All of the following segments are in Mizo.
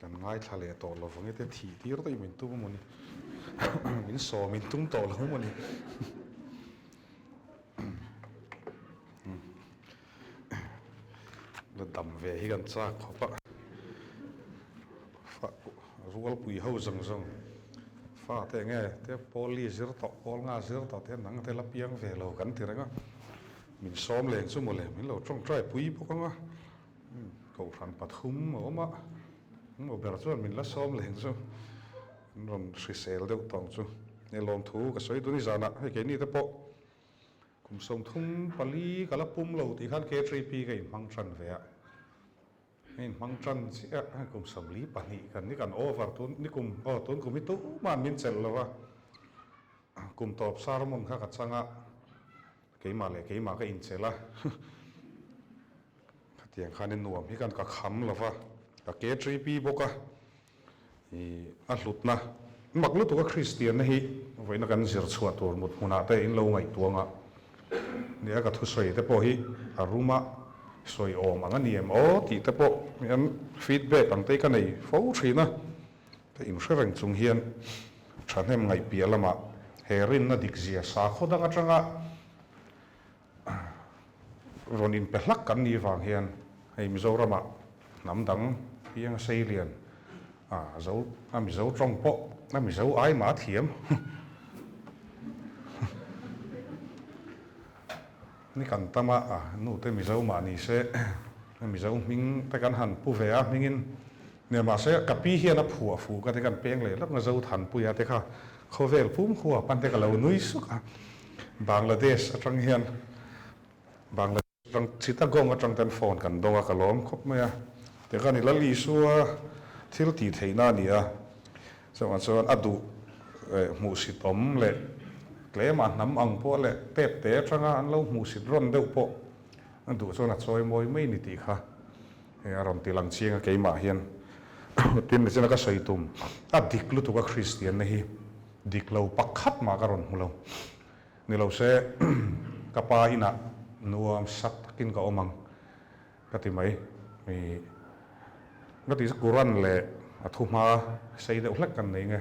Kan ngaithla leh tawh lo vang ete thih tir daih min tum amawni min sawm in tum tawh lo amawni la dam ve hi kan chak khawp a fa rualpui ho zawng zawng fa te enge te pawl li zir tawh pawl nga zir tawh te nang te la piang ve lo kan ti reng a min sawm leng chu mawle min lo tawngtai pui bawk ang a. Kohhran pathum a awm a, an ber chuan min la sawm leh chu an rawn hrisel deuh tawng chu he lawmthu ka sawi dun i zanah hei keini te pawh kum 34 ka la pum lo tih khan K3P ka inhmang tan ve a, ka inhmang tan chiah a kum 42 kan ni kan over tun nikum aw tun kum hi tumah min chelh lo a, kum tawp sermon kha ka chang a. Keimah leh keimah ka inchelh a, khatiang khanin nuam hi kan ka kham lo va, ka ke ṭi pi bawk a, ih a hlutna mak lutuk a Kristianna hi vawiina kan zir chhuah tur mut hmunah te in lo ngaihtuang a, nia ka thusawi te pawh hi a ruma sawi awm ang a ni em aw tih te pawh hian feedback ang te hi ka nei fo ṭhin a. Ka inhre reng chung hian thahnem ngaihpiah lamah he rinna dikzia sakhaw dang atanga rawn inpe hlak kan nih vang hian hei Mizoramah hnam dang piang a sei lian a zo a Mizo tawng pawh a Mizo ai mah a thiam ni kan tam a a nu te Mizo mah ni se Mizo hming te kan han pu ve a hmingin Nia mahse ka pi hian a phuah fuh ka ti kan peng leh lawk na Zothanpuia te kha khawvel pum khua pan te ka lo nui suk a Bangladesh atang hian Bangladesh atang Chittagong atang ten phone kan dawng a ka lawm khawp mai a ti khan i Lal Isua thil tih theihna a ni a chuvang chuan a duh hmuhsit awm leh tlema hnam ang pawh leh tep te atanga an lo hmuhsit rawn deuh pawh a duh chuan a chawi mawi mai ni tih kha Hei a rawn ti lang chiang a keimah hian tin ni chuan ka sawi tum a dik lutuk a Kristianna hi dik lo pakhat mah ka rawn hmu lo. Ni lo se ka pa inah nuam sat takin ka awm ang ka ti mai. Mi ka tih chu Quran leh a thuhma sei deuh hlek kan nei nge.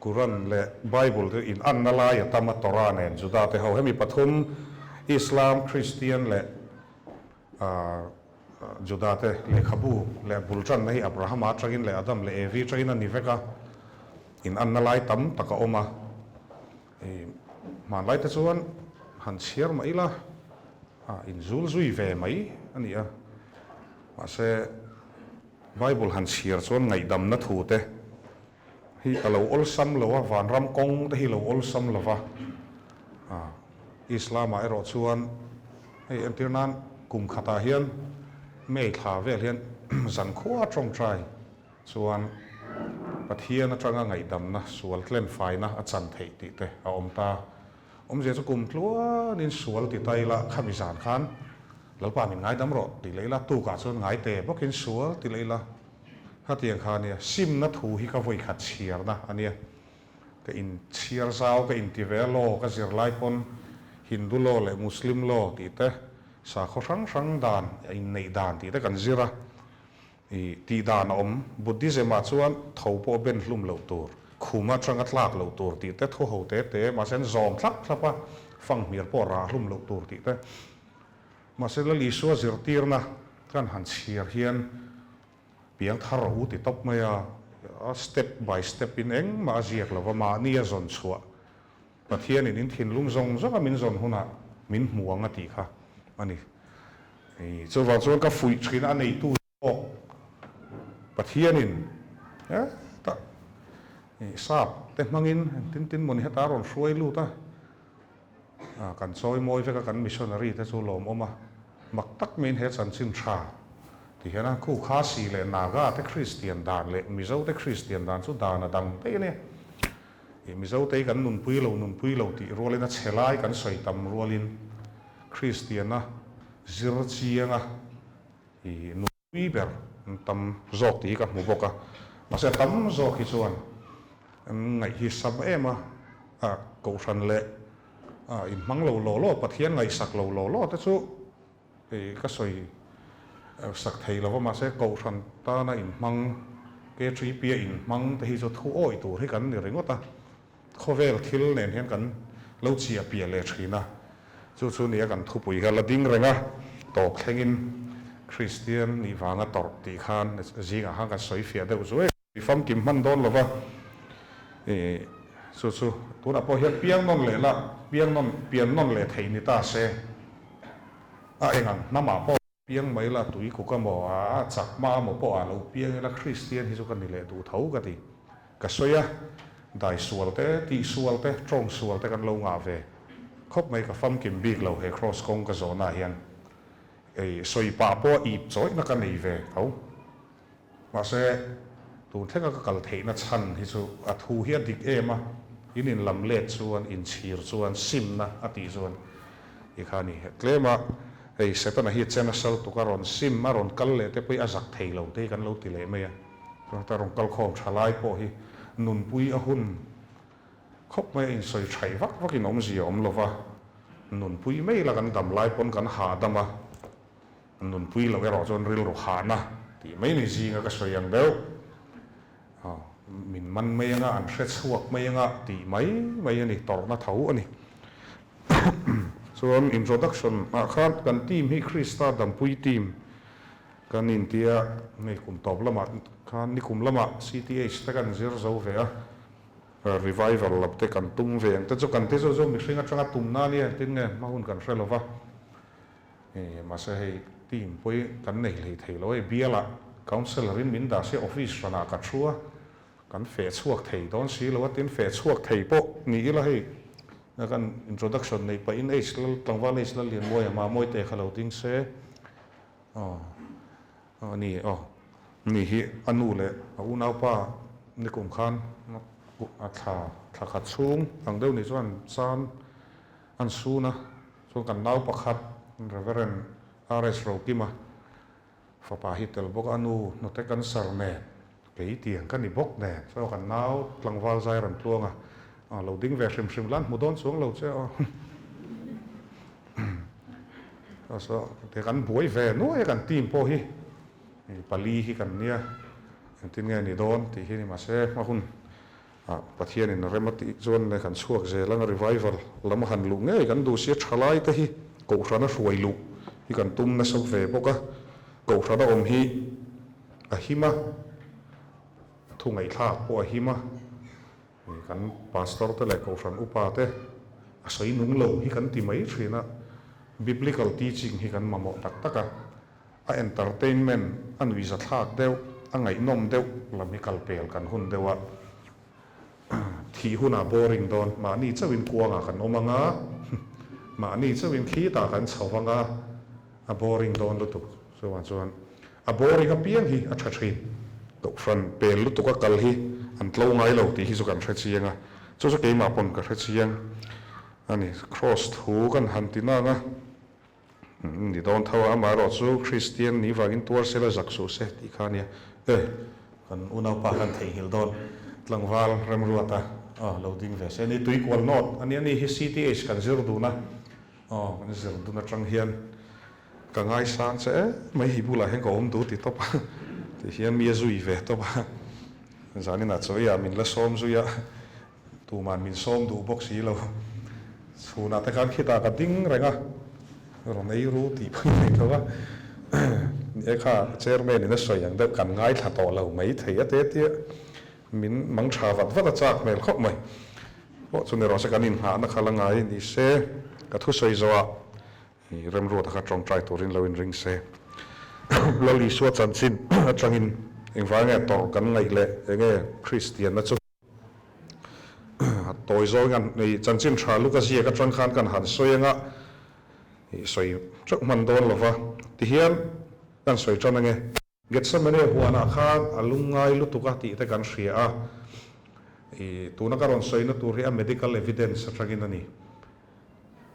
Quran leh Bible te in anna lai a tam a Torah nen Juda te ho hemi pathum Islam, Kristian leh Juda te lehkhabu leh bul tanna hi Abrahama atangin leh Adam leh Evi atangin a ni vek a, in anna lai tam tak a awm a. Hmanlai te chuan han chhiar mah ila in zul zui ve mai a ni a. Mahse Bible han chhiar chuan ngaihdamna thu te hi a lo awlsam lo a, vanram kawng te hi lo awlsam lo va. Islam ah erawh chuan hei entir nan kum khatah hian May thla vel hian zankhua tawngtai chuan Pathian atanga ngaihdamna sual tlen faina a chan theih tih te a awm ta. Awmzia chu kum tluanin sual ti ta ila khami zan khan Lalpa min ngaidam rawh ti leh ila tukah chuan ngai te bawkin sual ti leh ila khatiang kha ania simna thu hi ka vawikhat chhiarna ania. Ka inchhiar zau, ka inti ve a law, ka zir lai pawn Hindu law leh Muslim law tih te, sakhaw hrang hrang dan, inneih dan tih te kan zir a. I tih dan a awm. Buddhism ah chuan tho pawh ben hlum loh tur, khum atanga tlak loh tur tih te, thu ho te te, mahse an zawm thlap thlap a, fanghmir pawh rah hlum loh tur tih te. Mahse Lal Isua zirtirna kan han chhiar hian Piang thar a u ti tawp mai a, step by step in engmah a ziak lo va, mahni a zawn chhuah Pathianin in thinlung zawng zawng a min zawn hunah min hmu ang a tih kha a ni. Chuvang chuan ka fuih thin a neitu zawk Pathianin hetah sap te hmangin engtin tin mawni heta a rawn hruai lut a, Kan chawi mawi vek a, kan missionary te chu lawmawm a, mak tak maiin he chanchin tha ti hian a khu Khasi leh Naga te Kristian dan leh Mizo te Kristian dan chu dan a dang daih a nia. Ih Mizo te hi kan nunpui lo nunpui lo tih rualin a chhe lai kan sawi tam rualin Kristiana zir chianga ih nunpui ber an tam zawk tih hi ka hmu bawk a, mahse a tam zawk hi chuan an ngaih hi sam em a, a kohhran leh a inhmang lo law law, Pathian ngaihsak lo law law te chu ka sawi. Sak thei lova mahse Kohhran tana inhmang, KTP-a inhmang te hi chu thu awih tur hi kan ni ringawt a, khawvel thil nen hian kan lo chiah piah leh thin a, chu chu nia kan thupui kha la ding reng a, tawp thlengin Kristian nih vanga tawrh tih khan zingah khan kan sawi fiah deuh zuai. I famkim hman dawn lova, i chu chu tunah pawh hian piang nawn leh la, piang nawn, pian nawn leh thei ni ta se, a eng ang hnamah pawh piang mai la, tui kuk amaw, a chak hma amaw pawh ah lo piang ila Kristian hi chu ka ni leh duh tho ka ti. Ka sawi a, dai sual te, tih sual te, tawng sual te kan lo ngah ve khawp mai, ka famkim bik lo he Kraws kawng ka zawhna ah hian, ei sawi pah pawh ip chawihna ka nei ve tho. Mahse, tun thlenga ka kal theihna chhan hi chu a thu hi a dik em a, in inlam let chuan, inchhir chuan, simna a tih chuan i kha a ni. Tlem a, hei Setana hi chen a sal tuk a rawn sim, a rawn kal leh te pawh hi a zak thei lo te hi kan lo ti leh mai a. Chuan heta rawn kal khawm tha lai pawh hi nunpui a hun khawp mai a, insawi thaih vak vakin awmzia a awm lo va, nunpui mai la kan dam lai pawn kan hahdam a. Nunpui loh erawh chuan rilru hahna tih mai ni zinga ka sawi ang deuh. Min man mai anga, an hre chhuak mai anga tih mai mai a ni, tawrhna tho a ni. Chuan introduction ah khan kan team hi Krista Dampui team kan intia, hei kum tawp lamah khan nikum lamah CTH te kan zir zo ve a, revival lam te kan tum ve ang te chu kan ti chu chu mihring atanga tumna a nia engtin nge hma hun kan hre lova. Mahse hei team pawh kan nei hlei thei lo hei bialah councillor in min dah se office hranah ka thu a, kan feh chhuak thei dawn si lo a tin feh chhuak thei pawh ni ila hei kan introduction nei pahin H lal tlangval H lal Lianmawia Mamawite kha lo ding se aw a ni aw ni hi a nu leh a unaupa nikum khan a thla thla khat chhung ang deuh ni chuan chan an sun a. Chuan kan nau pakhat Rev. RS Rokima fapa hi tel bawk a, nu hnute cancer nen kei tiang ka ni bawk nen chuan kan nau tlangval zai rawn tluang a, lo ding ve hrim hrim la an hmu dawn chuang lo che aw. Te kan buai ve nuai a kan team pawh hi pali hi kan nia engtin nge ni dawn tih hi ni mahse hma hun Ah, Pathianin a rem a tih chuan le kan chhuak zel ang a, revival lam a han luh ngei kan duh sia thalai te hi Kohhran a hruai luh hi kan tum nasa ve bawk a, Kohhran a awm hi a him a, thu ngaihthlak pawh a him a, kan Pastor te leh Kohhran upa te a sawi nung lo hi kan ti mai thin a, Biblical teaching hi kan mamawh tak tak a. A entertainment a nuihzathlak deuh, a ngaihnawm deuh lam hi kal pel kan hun deuh a, thih hunah boring dawn, mahni chauhin kuangah kan awm ang a, mahni chauhin khitah kan chho vang a, a boring dawn lutuk. Chuvang chuan a boring apiang hi a tha thin. Kohhran pel lutuk a kal hi an tlo ngai lo tih hi chu kan hre chiang a, chu chu keimah pawn ka hre chiang a ni. Kraws thu kan han ti nang a. Ni dawn tho a, amaherawh chu Kristian ni vangin tuar sela zak suh se tih kha a nia. E, kan unaupa khan theihnghilh dawn tlangval remruata aw lo ding ve se. Ni tuikual nawt a nia, ni hi CTH kan zir dun a, aw kan zir dun atang hian ka ngaisang che e mai hi bulah hian ka awm duh ti tawp a, ti hian mi a zui ve tawp a, zaninah chawiah min la sawm zui a. Tuman min sawm duh bawk si lo. Chhunah te khan khitah ka ding reng a, rawn ei ru tih pawh i nei lo a. Ni e kha, chairman in a sawi ang deuh kan ngaithla tawh lo mai thei a te tia min mang tha vat vat a chak hmel khawp mai. Pawh chu ni rawh se kan inngahna kha la ngai ni se, ka thusawi zawhah i remruata kha tawngtai turin lo inring se. Lal Isua chanchin atangin engvang nge tawrh kan ngaih leh enge Kristianna chu. Tawi zawng hian i chanchin tha luk a ziak atang khan kan han sawi anga i sawi teuh hman dawn lova tihian kan sawi tan ange. Gethsemane huanah khan a lungngai lutuk a tih te kan hria a, i tuna ka rawn sawina tur hi a medical evidence atangin a ni.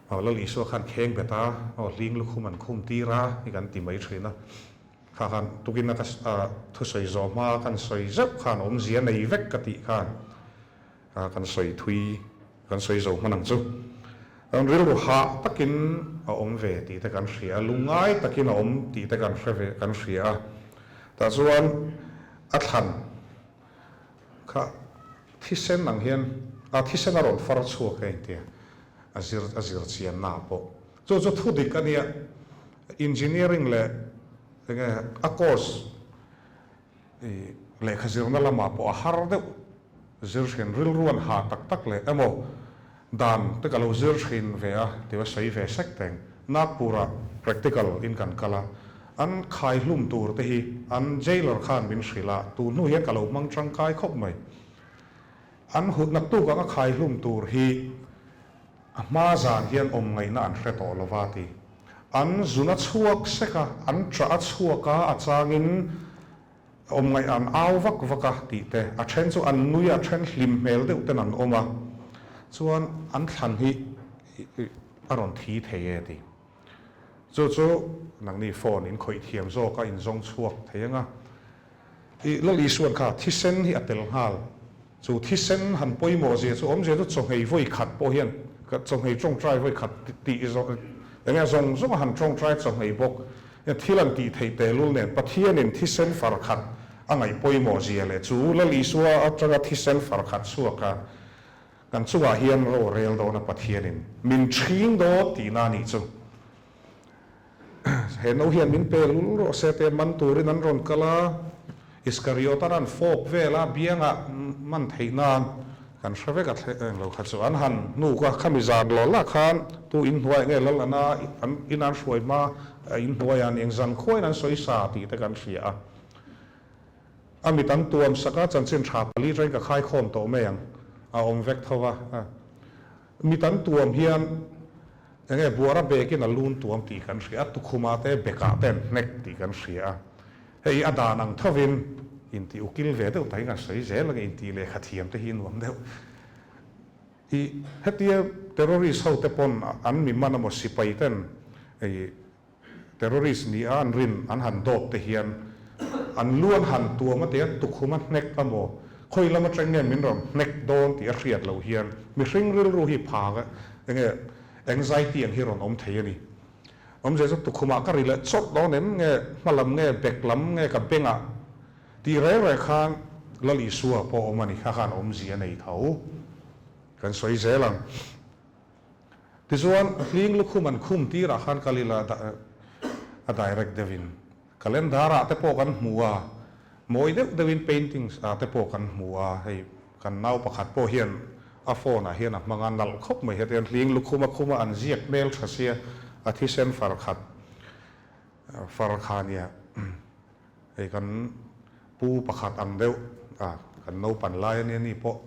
Aw Lal Isua khan kheng bet a, aw hling lukhum an khum tir a hi kan ti mai thin a. Kha khan tukin a ka thusawi zawh hma kan sawi zeuh khan awmzia nei vek ka tih khan kan sawi thui kan sawi zo hman ang chu. Kan rilru hah takin a awm ve tih te kan hria a, lungngai takin a awm tih te kan hre ve kan hria a. Tah chuan a thlan kha thisen ang hian a thisen a rawn far chhuak a intia a zir a zir chianna ah pawh. Chu chu thu dik a nia, engineering leh enge a course I lehkha zirna lamah pawh a har deuh zir thin, rilru an hah tak tak leh emaw dan te ka lo zir thin ve a tih a sawi ve sek teng. Nagpur-ah practical in kan kal a, an khai hlum tur te hi an jailer khan min hrilh a, tun hnu hian ka lo hmang tangkai khawp mai. An hut naktuk anga khai hlum tur hi a hma zan hian awm ngaihna an hre tawh lova ti. An zun a chhuak sek a, an ṭah a chhuak a, a changin awm ngaih an au vak vak a tih te, a ṭhen chu an nui a, a ṭhen hlim hmel deuh ten an awm a, chuan an thlan hi a rawn thi thei e ti. Chu chu nangni phone in khawih thiam zawk a, in zawng chhuak thei ang a. I Lal Isuan kha thisen hi a tel nghal. Chu thisen han pawimawh zia chu awmzia chu chawhmei vawi khat pawh hian chawhmei tawngtai vawi khat tih zawng enge zawng zawng a han tawngtai chawhmei bawk hian thil an tih theih tehlul nen Pathianin thisen far khat a ngaih pawimawh zia leh chu Lal Isua atanga thisen far khat chhuak a kan chungah hian ro rel dawn a Pathianin min ṭhing dawn tihna a nih chu. He no hian min pe lul rawh se te man turin an rawn kal a, Iskariot-an an fawp vel a, biangah man theih nan kan hre vek a thleng lo kha chu an han hnuk a, khami zan lawh lah khan tu inhnuai nge lal ana an in an hruai hma inhnuaiah an eng zan khuain an sawi sa tih te kan hria a. A mit an tuam sak a, chanchin tha pali atangin ka khaikhawm tawh mai ang, a awm vek tho va. Mit an tuam hian enge buara bekin a lun tuam tih kan hria a, tukhumah te bekah te an hnek tih kan hria a. Hei a dan ang thovin intih ukil ve deuh takin kan sawi zel ang, intih lehkha thiam te hi nuam deuh. I hetia terrorist ho te pawn an mi man emaw sipai ten i Terrorist ni a an rin an han dawp te hian an lu an han tuam a tia tukhum a hnek a maw? Khawi lam atang nge min rawn hnek dawn tih a hriat loh hian mihring rilru hi phang enge anxiety ang hi rawn awm thei a ni. Awmzia chu tukhumah ka ri leh chawt dawn em nge hma lam nge bek lam nge ka bengah tih reng reng khan Lal Isua pawh awm a ni kha khan awmzia a nei tho. Kan sawi zel ang. Tichuan, hling lukhum an khum tirah khan kal ila a direct deuhin calendar ah te pawh kan hmu a, mawi deuh deuhin paintings ah te pawh kan hmu a, hei kan nau pakhat pawh hian a phone ah hian a hmang a, nalh khawp mai hetiang hling lukhum a khum a an ziak hmel tha sia, a thisen far khat far kha nia. Hei kan pu pakhat ang deuh a, kan naupan lai ania ni pawh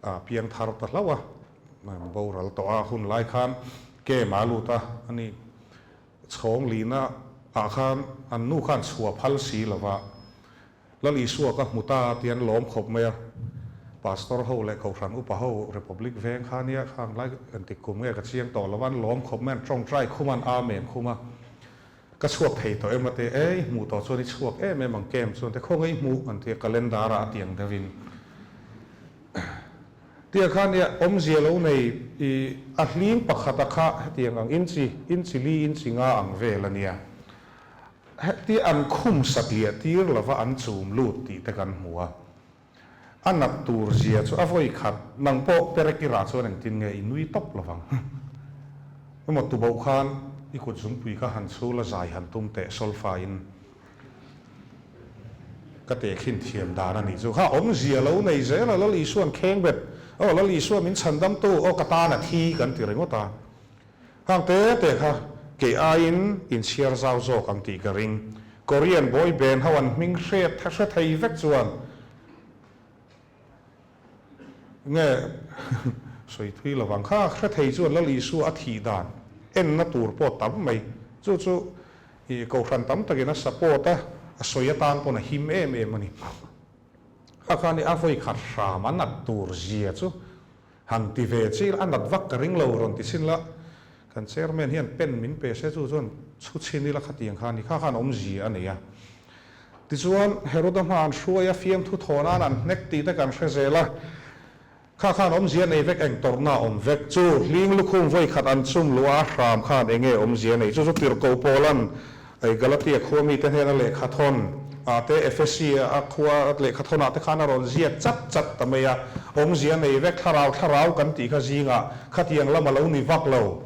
a piang thar ta hlauh a, boral tawh a hun lai khan kem a lut a, ani chhawng lihna ah khan an nu khan chhuah phal si lo va, Lal Isua ka hmu ta tih an lawm khawp mai a, Pastor ho leh Kohhran upa ho Republic veng kha nia khang lai engtik kum nge ka chiang tawh lo va, an lawm khawp mai a, an tawngtai khum a, an amen khum a. Ka chhuak thei tawh em a ti, e i hmuh tawh chuan i chhuak em em ang kem chuan te khawnge i hmuh an ti a, calendar ah a ti ang deuh in. Tia khan ia awmzia lo nei i a hling pakhat a kha hetiang ang inchi, inchi li inchi nga ang vel a nia. Hetia an khum satliah tir lova an chum lut tih te kan hmu a. A nat tur zia chu a vawi khat, nang pawh perek i rah chuan engtin nge i nui tawp lovang. Emaw tuboh khan i kut zungpui kha han chhul a zai han tum teh solfa in ka tehkhin thiam dan a nih chu. Kha awmzia lo nei zel a, Lal Isua'n kheng bet, aw Lal Isua min chhandam tu, aw ka tan a thi kan ti ringawt a. Hang te te kha kei aiin inchhiar zau zawk ang tih ka ring. Korean boy band ho an hming hriat hre thei vek chuan nge sawi thui lovang kha hre thei chuan Lal Isua a thih dan enna tur pawh tam mai. Chu chu i kohhran tam takin a support a, a sawi atan pawn a him em em a ni. Kha khan i a vawi khat hram a nat tur zia chu Han ti ve chi a nat vak ka ring lo rawn ti chhin la, kan chairman hian pen min pe se chu chuan chhu chhin ila khatiang kha a ni, kha khan awmzia a nei a. Tichuan Heroda hma an hruai a, fiamthu thaw nan an hnek tih te kan hre zel a. Kha khan awmzia nei vek eng tawrhna a awm vek. Chu hling lukhum vawi khat an chum luh a, a hram khan eng nge awmzia nei? Chu chu Tirhkoh Paula'n Galatia khua mite hnena lehkha thawn ah te, Ephesi a khua lehkha thawn ah te khan a rawn ziak chat chat ta mai a. Awmzia nei vek thlarau thlarau kan tih kha zingah khatiang lam a lo ni vak lo.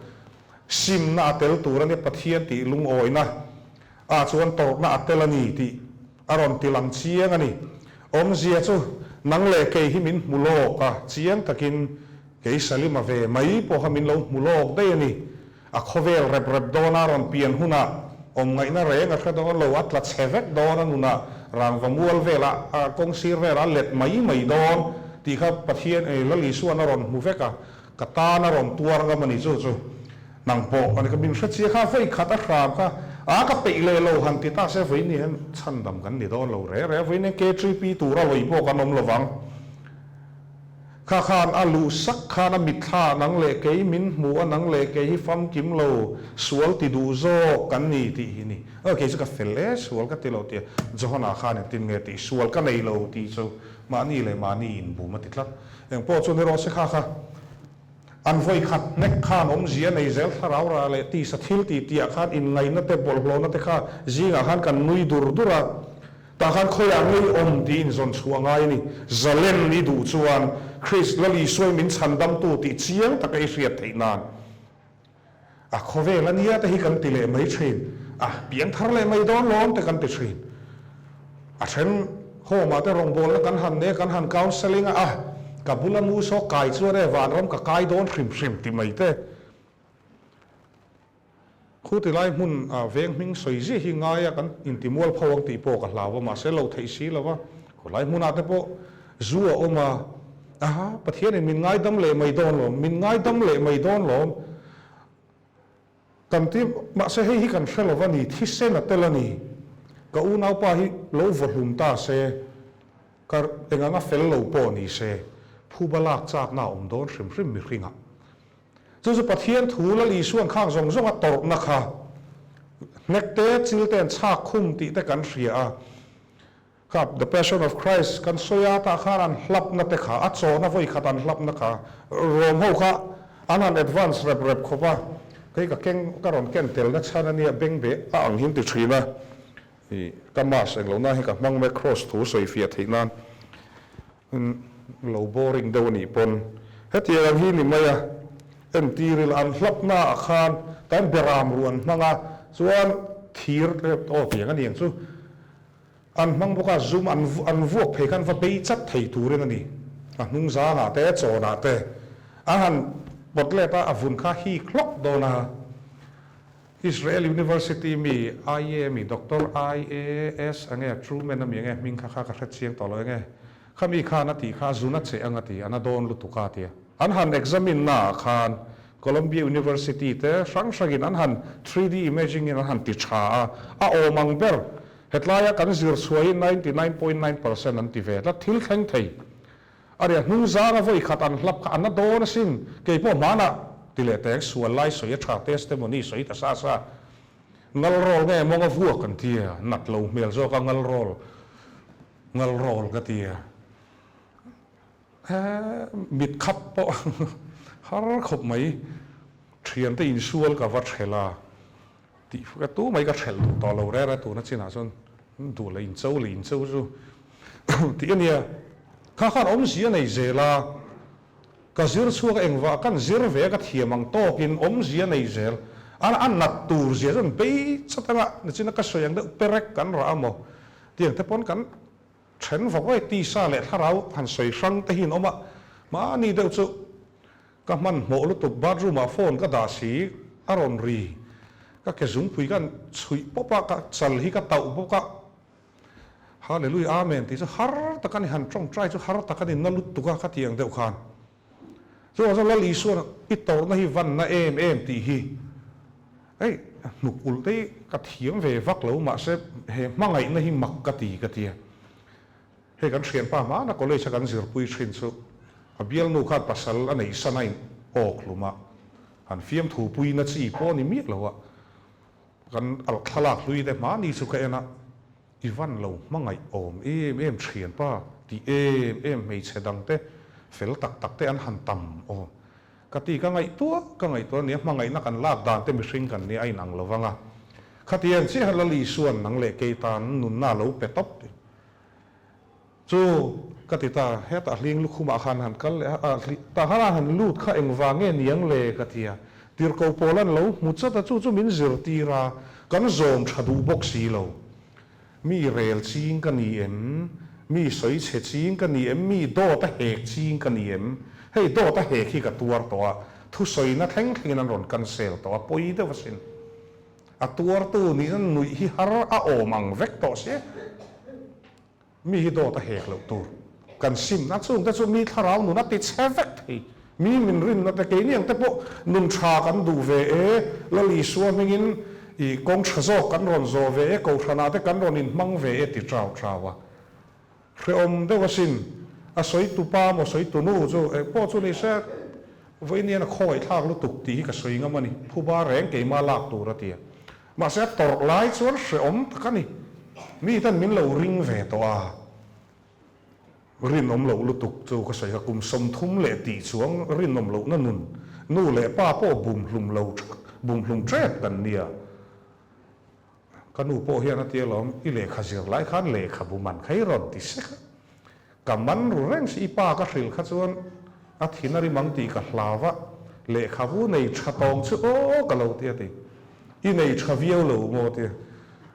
Simna a tel tur a nia, Pathian tih lungawina ah chuan tawrhna a tel a ni tih a rawn ti lang chiang a ni. Awmzia chu nang leh kei hi min hmu lawk a, chiang takin kei Salima ve mai pawh kha min lo hmu lawk daih a ni. A khawvel rep rep dawna rawn pian hunah awm ngaihna reng a hre dawn lo, a tla chhe vek dawn a nunah rangva mual velah kawng sir velah a let mai mai dawn tih kha Pathian Lal Isuan a rawn hmu vek a, Ka tan a rawn tuar ngam a ni chu chu nang pawh a ni ka min hre chiah kha vawi khat a hram kha a ka peih leh lo han ti ta se vawi ni hian chhandam kan ni dawn lo re re vawi nen KTP tura lawi pawh kan awm lovang kha khan a luh sak khan a mitthla nang leh kei min hmu a nang leh kei hi famkim lo sual ti duh zawk kan ni tih hi ni aw kei chu ka fel e sual ka ti lo tia Johana khan engtin nge tih sual ka nei lo tih chu mahni leh mahni inbum a ti tlat. Eng pawh chu ni rawh se kha kha an vawi khat hnek khan awmzia nei zel thlarau rah leh tisa thil ti tih ah khan inngaihna te bawlhhlawhna te kha zingah khan kan nui dur dur a, tah khan khawiah ngei awm tih inzawn chhuah a ngai a ni. Zalen i duh chuan Christ Lal Isuai min chhandamtu tih chiang taka i hriat theih nan. A khawvel a nia te hi kan ti leh mai thin a, piang thar leh mai dawn lawm te kan ti thin. A then home ah te rawngbawlna kan han nei a, kan han counselling a, a ka bula mu saw kai chuan e vanram ka kai dawn hrim hrim ti mai te. Khu ti lai hmun ah veng hming sawi ziah hi ngai a kan inti mualpho ang tih pawh ka hlau a, mahse lo theih si lo va, khawlai hmunah te pawh Zu a awm a, aha, Pathianin min ngaidam leh mai dawn lawm, min ngaidam leh mai dawn lawm kan ti, mahse hei hi kan hre lo va ni, thisen a tel a ni, ka unaupa hi lo vaw hlum ta se, ka eng anga fel lo pawh ni se, phuba lak chakna a awm dawn hrim hrim mihringah. Chu chu Pathian thu Lal Isuan khang zawng zawng a tawrhna kha hnek te, chil te an chhak khum tih te kan hria a. Kha The Passion of Christ kan sawi a, tah khan an hlapna te kha, a chawhna vawi khat an hlapna kha, Rom ho kha an han advance rep rep khawp a, kei ka keng, ka rawn ken telna chhan a nia, beng beh a ang hin ti thin a, i ka mask englo nan hi ka hmang mek cross thu sawi fiah theih nan lo boring deuh a nih pawn hetiang ang hi ni mai a, entir ila an hlapna ah khan tan beram ruh an hmang a, chuan thir aw tiang a ni ang chu. An hmang bawk a, zum an an vuak phei khan va bei chat thei turin a ni. A hnung zangah te, chawnah te a han pawt let a, a vun kha hik hlawk dawn a. Israel University mi IA mi Doctor IAS enge Truman ami enge hming kha kha ka hre chiang tawh lo enge khami khan a tih kha a zun a che ang a ti, a na dawn lutuk a tia. An han examine naah khan Columbia University te hrang hrangin an han 3D imaging in an han ti tha a, a awm ang ber Hetlaia kan zir chhuahin 99.9% an ti ve tlat, thil thleng thei. A ria hnung zanga vawi khat an hlap kha a na dawn asin, kei pawh hmanah ti leh teng sual lai sawi a tha testimony sawi ta sa sa. Ngal rawl nge mawng a vuak an ti a, nat lo hmel zawk a ngal rawl, ngal rawl ka ti a. He mit khap pawh har khawp mai, thiante insual ka va thelh a. Tih ka tu mai ka hrelh duh tawh lo reng a, tuna chinah chuan duh leh incho leh incho chu tih a nia. Kha khan awmzia nei zel a, ka zir chhuak a engvah kan zir ve a ka thiam ang tawkin awmzia nei zel a, a nat tur zia chuan bei chat anga nichina ka sawi ang deuh perek kan rah a maw tiang te pawn kan then vak vawi tisa leh thlarau han sawi hrang te hi an awm a, mahni deuh chu Ka hmanhmawh lutuk bathroom ah phone ka dah si a rawn ri. Ka ke zungpui ka chhuih pawp a, ka chal hi ka tauh bawk a. Hallelujah Amen tih chu har tak a ni, han tawngtai chu har tak a ni na lutuk a ka tih ang deuh khan. Chuvang chuan Lal Isuan i tawrhna hi vanna em em tih hi hei hnuk ulh te hi ka thiam ve vak lo mahse he hmangaihna hi mak ka ti ka ti a. Hei kan thianpa hmana college a kan zirpui thin chu a bialnu khan pasal a neih san a in awk hlum a, han fiamthu puina chi pawh a ni miah lo a, kan alh thlalak hlui te hmani chu ka en a, i van lo hmangaih awm em em thianpa tih em em hmeichhe dang te. Fel tak tak te an han tam aw. Ka ti ka ngaihtuah ka ngaihtuah nia hmangaihna kan lak dan te mihring kan nia a inang lo vang a. Khatiang chiah Lal Isuan nang leh kei tan nunna a lo pe tawp ti. Chu ka ti ta, hetah hling lukhumah khan han kal leh a, ah tah khan a han lut kha engvang nge niang le ka ti a. Tirhkoh pawl an lo hmu chat a, chu chu min zirtir a, kan zawm tha duh bawk si lo. Mi rel ching ka ni em? Mi sawi chhe ching ka ni em? Mi dawt a hek ching ka ni em? Hei dawt a hek hi ka tuar tawh a, thusawina thleng thlengin an rawn cancel tawh a, pawi deuh asin. A tuartu nihna nuih hi har a awm ang vek tawh sia. Mi hi dawt a hek loh tur. Kan simna chungte chu mi thlarau nun a ti chhe vek thei. Mi min rinna te keini ang te pawh nun tha kan duh ve e, Lal Isua hmingin i kawng tha zawk kan rawn zawh ve e, Kohhranah te kan rawn inhmang ve e ti trau trau a. Hrehawm deuh asin. A sawi tu pa maw sawi tu nu chu eng pawh chu ni se vawiin hian a khawngaihthlak lutuk tih hi ka sawi ngam a ni. Phuba reng keimah lak tur a ti a. Mahse a tawrh lai chuan hrehawm tak a ni. Miten min lo ring ve tawh a, rinawm loh lutuk chu ka sawi kha kum 30 leh tih chuang rinawm lohna nun, nu leh pa pawh bum hlum lo bum hlum tep kan nia. Ka nu pawh hian a ti alawm, i lehkha zir lai khan lehkhabu man kha i rawn ti sek a. Ka man ru reng si, i pa ka hrilh kha chuan a thin a rim ang tih ka hlau a, lehkhabu nei tha tawng chu aw ka lo ti a ti. I nei tha viau lo maw ti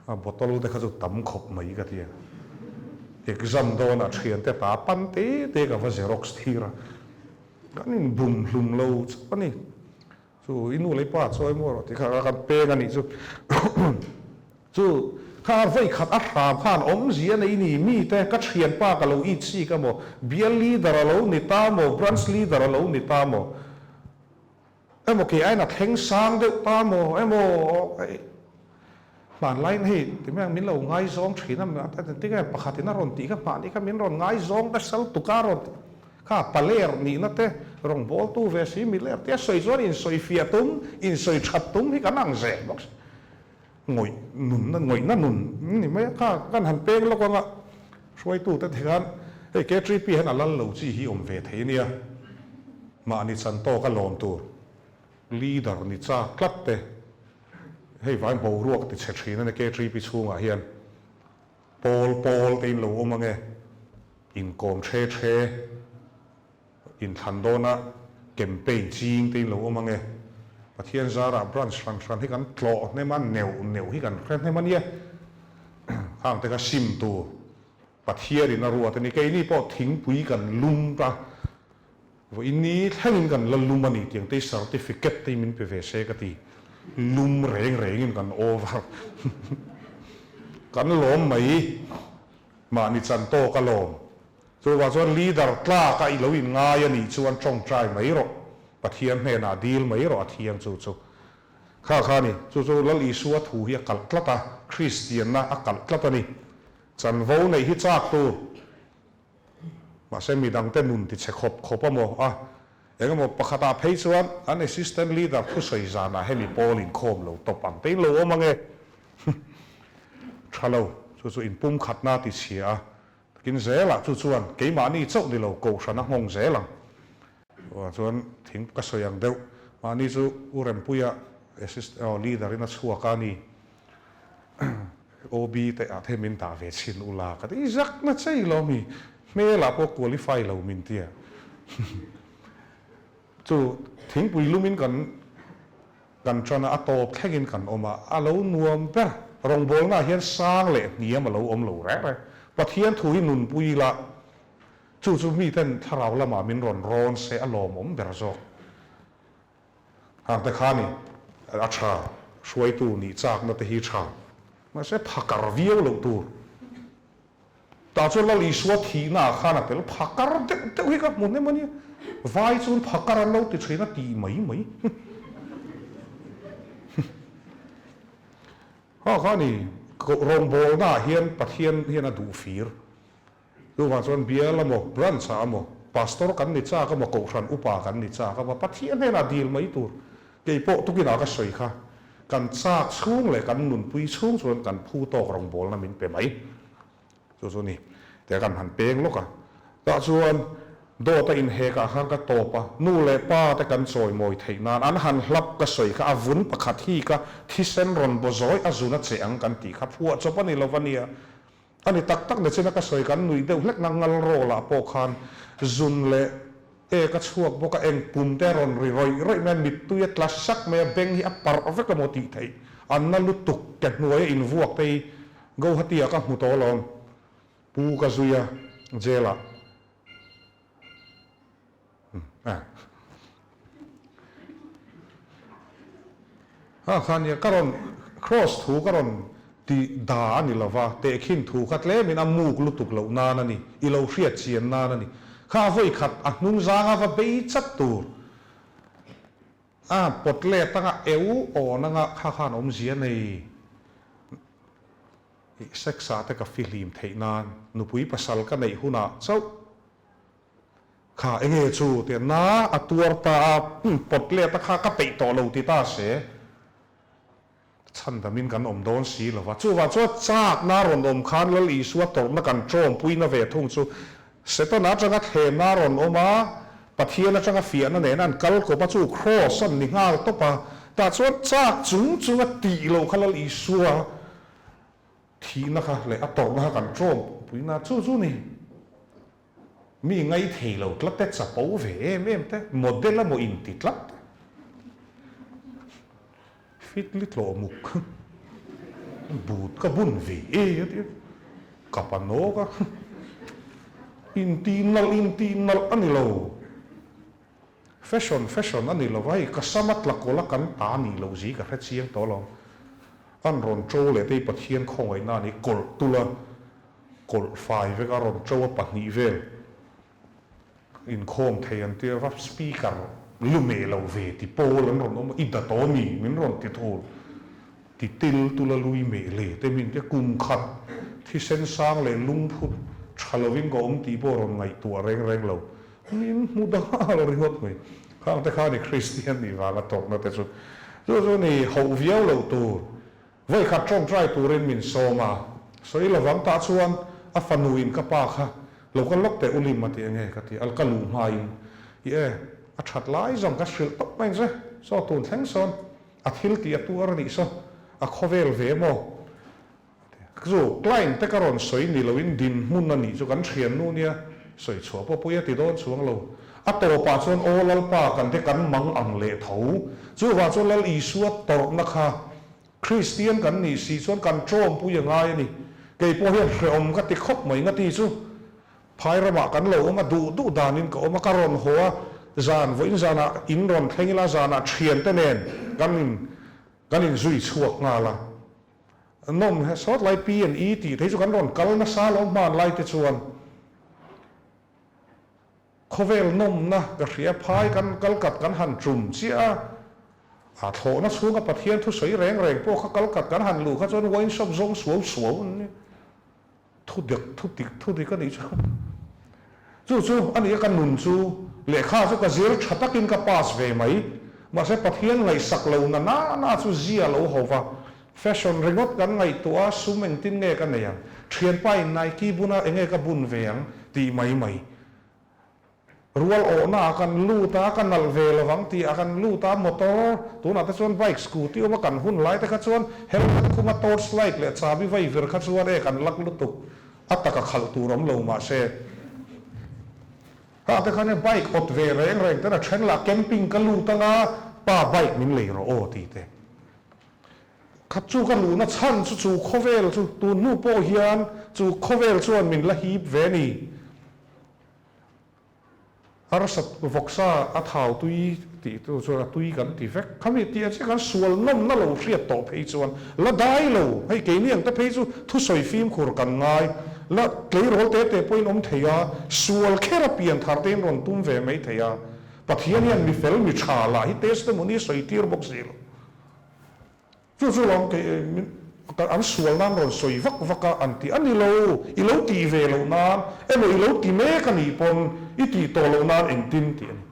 a, bottle te kha chu tam khawp mai ka ti a. Exam dawnah thiante ta pan te te ka va xerox thir a, kan inbum hlum lo chauh a ni. Chu i nu leh i pa chawi maw rawh tih kha kan peng a nih chu. Chu kha vawi khat a hram khan awmzia nei ni mite ka thianpa ka lo it sik a maw, bial leader a lo ni ta maw, branch leader a lo ni ta maw, emaw kei aiin a thleng sang deuh ta maw, emaw hmanlaiin hei ti mai ang min lo ngaizawng thin a, tinge pakhatin a rawn tih kha hmahni kha min rawn ngaizawng nasa lutuk a rawn ti. Kha paler nihna te rawngbawltu ve si miler te a sawi chuan insawifiah tum, insawi that tum hi kan ang zel bawk si. Ngawih nunna, ngawihna nun ni mai a, kha kan han peng lawk anga hruaitute te khan hei KTP hian a lal lo chi hi awm ve thei a nia, mahni chan tawk a lawm tur leader ni chak tlat te hei vang boruak ti chhe thin a ni KTP chhungah hian. Pawl pawl te in lo awm ange, inkawm the the, inthlan dawna campaign ching te in lo awm ange. Pathian zarah branch hran hran hi kan tlawh hnem a, neuh neuh hi kan hre hnem a nia. Khang te kha sim tur Pathian in a ruat a ni. Keini pawh thingpui kan lum ta. Vawiin ni thlengin kan la lum a ni tiang te hi certificate te hi min pe ve se ka ti. Lum reng rengin kan over. Kan lawm mai. Mahni chan tawk a lawm. Chuvang chuan leader tlak a i lo in ngai a nih chuan tawngtai mai rawh. Pathian hnenah dil mai rawh a thiang chu chu. Kha kha a ni. Chu chu Lal Isua thu hi a kalh tlat a, Kristianna a kalh tlat a ni. Chanvo neih hi chak tur. Mahse midangte nun ti chhe khawp khawp a maw? A, engemaw pakhatah phei chuan an assistant leader thusawi zanah hemi pawl inkhawm lo tawp ang tein lo awm ange. Tha lo, chu chu inpumkhatna ti chhia a, takin zelah chu chuan keimahni chauh ni lo kohhran a nghawng zel ang. Chuvang chuan thing ka sawi ang deuh, mahni chu U Rempuia assist leader in a chhuak a ni. OB te ah te min dah ve chhin ula ka ti, i zak na chei lo mi, hmel ah pawh qualify lo min tia. Chu thingpui lum in kan kan tan a, a tawp thleng in kan awm a, a lo nuam ber. Rawngbawlna ah hian sang leh hniam a lo awm lo reng reng. Pathian thu hi nunpui ila, chu chu miten thlarau lamah min rawn rawn se a lawmawm ber zawk. Hang te kha ni a tha, hruaitu nih chakna te hi tha. Mahse phakar viau loh tur. Tah chuan Lal Isua thihna ah khan a tel phakar deuh deuh hi ka hmu hnem a nia. Vai chuan phakar an lo ti thin a tih mai mai. Ha kha ni rawngbawlna ah hian Pathian hian a duh fir. Chuvang chuan bial a maw, branch ah a maw, pastor kan ni chak a maw, kohhran upa kan ni chak a maw, Pathian hnenah dil mai tur. Kei pawh tukinah ka sawi kha, kan chak chhung leh kan nunpui chhung chuan kan phu tawk rawngbawlna min pe mai. Chu chu ni, tia kan han peng lawk a. Tah chuan Dawt a inhek ah khan ka tawp a, nu leh pa te kan chawimawi theih nan an han hlap ka sawi kha a vun pakhat hi ka thisen rawn baw zawi a zun a che ang kan tih kha phuah chawp a ni lo va nia. A ni tak tak nachina ka sawi kan nuih deuh hlek na ngal rawl ah pawh khan zun leh ek a chhuak bawk a, eng pum te a rawn ri rawih rawih mai a, mittui a tla sak mai a, beng hi a parh vek emaw tih theih an na lutuk ke hnuai a invuak te hi Guwahati ah ka hmu tawh alawm. Pu ka zui a, jail ah. Ha kha nia ka rawn cross thu ka rawn ti da a ni lova, tehkhin thu kha tlemin a muk lutuk loh nan a ni, i lo hriat chian nan a ni. Kha vawi khat a hnung zanga va bei chat tur a pawt let anga eu awn anga kha khan awmzia nei. I sex ah te ka fihlim theih nan nupui pasal ka neih hunah chauh kha enge chu tia na a tuar ta a pawt let a kha ka peih tawh lo ti ta se chhandamin kan awm dawn si lo va. Chuvang chuan chakna rawn awm khan Lal Isua tawrhna kan tawmpuina ve thung chu Setana atanga thlemna rawn awm a, Pathian atanga fiahna nena an kal kawp a, chu Kraws an ni nghal tawp a, tah chuan chak chung chunga tih loh kha Lal Isua Thihna kha leh a tawrhna kha kan ṭawm puina chu chu ni. Mi ngai thei lo tlat te, chapo ve em em te, model emaw inti tlat te. Fitli tlawh muk but ka bun ve e a ti a, ka pa nawk a, inti nalh inti nalh a ni lo. Fashion fashion a ni lo va, hei ka sam a tla kawlh a kan ta nih loh zi ka hre chiang tawh lo. An rawn ṭo leh te hi Pathian khawngaihna a ni, kawlh tul a, kawlh fai vek a rawn ṭo a pahnih vel inkhawm thei an tia va, speaker lu meh lo ve ti pawl an rawn awm a, i dat aw mi min rawn ti thul, ti til tul a lui meh le te min tia kum khat thisen sang leh lungphut ṭha lovin ka awm tih pawh rawn ngaihtuah reng reng lo. Min hmu dang lo ringawt mai. Khang te kha ni Kristian nih vanga tawrhna te chu. Chu chu ni hoh viau loh tur. Vawi khat tawngtai turin min sawm a. Sawi lovang tah chuan a fanu in ka pa kha lo kal lawk teh ulim a ti enge ka ti a ka luh hmain i e a that lai zawng ka hrilh tawp mai ang che. Saw tun thleng sawn a thil tih a tuar a nih saw a khawvel ve maw? Chu client te ka rawn sawi ni loin dinhmun a nih chu kan thiannu nia sawi chhuah pawh pui a ti dawn chuang lo. A tawpah chuan aw Lalpa kan te kan mang ang leh tho. Chuvang chuan Lal Isua tawrhna kha Kristian kan nih si chuan kan tawmpui a ngai a ni. Kei pawh hian hrehawm ka ti khawp mai ngati chu phai ramah kan lo awm a, duh duh danin ka awm a, ka rawn haw a, zan vawiin zanah in rawn thleng ila zanah thiante nen kan in kan inzui chhuak nghal a. Nawm he sawt lai P and E tih te hi chu kan rawn kal nasa lo hman lai te chuan khawvel nawmna ka hria phai kan kal kat kan han tum chiah a, a thlawhna chhunga Pathian thusawi reng reng pawh kha kal kat kan han luh kha chuan wine shop zawng suau suau an ni. Thu dik, thu dik, thu dik a nih chu. Chu chu a nih a ka nun chu lehkha chu ka zir tha takin ka pass ve mai. Mahse Pathian ngaihsak lo na na na chu zia lo ho va. Fashion ringawt kan ngaihtuah a, sum engtin nge ka nei ang? Thianpa in Nike buna enge ka bun ve ang? tih mai mai. Rual awhna ah kan lut a, ka nalh ve lo vang tih ah kan lut a, motor, tunah te chuan bike, scooty awm a kan hun lai te kha chuan helmet khum a torch light leh chabi vai vir kha chuan e kan lak lutuk a taka khalh tur awm lo mahse kha te khan e bike awt ve reng reng ten a then lah camping ka lut anga pa bike min lei rawh aw tih te kha chu ka luhna chhan chu chu khawvel chu tun hnu pawh hian chu khawvel chuan min la hip ve ni. Harsat vawksa a thau tui tih tu chuan a tui kan ti vek. Khami tih a che kan sual nawmna lo hriat tawh phei chuan la dai lo. Hei keini ang te phei chu thusawi fimkhur kan ngai. La tleirawl te te pawhin awm thei a, sual kher a pian thar te in rawn tum ve mai thei a. Pathian hian mi fel mi tha lah hi testimony sawi tir bawk si lo. Chu chu lawm kei min an sual nan rawn sawi vak vak a an ti a ni lo, i lo tih ve loh nan emaw i lo ti mek a nih pawn i tih tawh loh nan engtin tih a ni.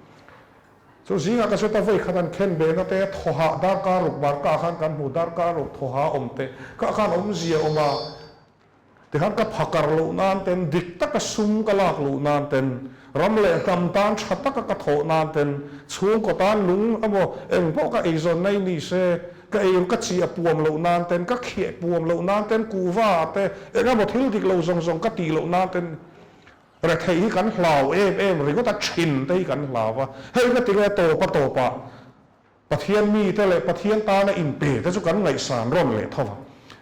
Chu zingah ka hre ta vawi khat an khen ve na te thawhah darkar ruk barkah khan kan hmu darkar ruk thawha awm te kha khan awmzia awm a. Tikhan ka phakar loh nan ten, dik taka sum ka lak luh nan ten, ram leh hnam tan tha taka ka thawh nan ten, chhungkaw tan lung emaw eng pawh ka eizawn nai ni se, ka ei ka chiah puam loh nan ten, ka khiah puam loh nan ten, kuhva ah te eng emaw thil dik lo zawng zawng ka tih loh nan ten retheih hi kan hlau em em ringawt a, thin te hi kan hlau a, hei ka ti nge tawp a tawp ah. Pathian mite leh Pathian tana inpe te chu kan ngaihsan rawn leh tho va.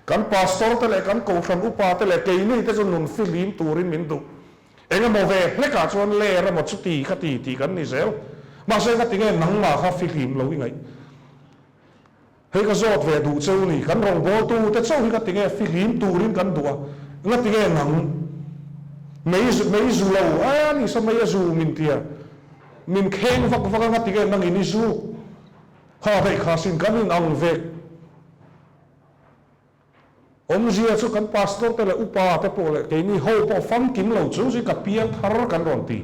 Kan pastor te leh kan kohhran upa te leh keini te chu nun fihlim turin min duh. Eng emaw ve hlekah chuan ler emaw chuti kha ti tih kan ni zel. Mahse ka ti nge nangmah kha fihlim lo i ngaih. Hei ka zawt ve duh cheu ni, kan rawngbawltu te chauh hi ka ti nge fihlim turin kan duh a, nga ti nge nang mei mei zu lo a ni sa mei a zu min tia. Min kheng vak vak a nga ti nge nangin i zu kha daih kha sin kan in ang vek. Awmzia chu kan pastor te leh upa te pawh leh keini ho pawh famkim lo chung chu ka piang thar kan rawn ti.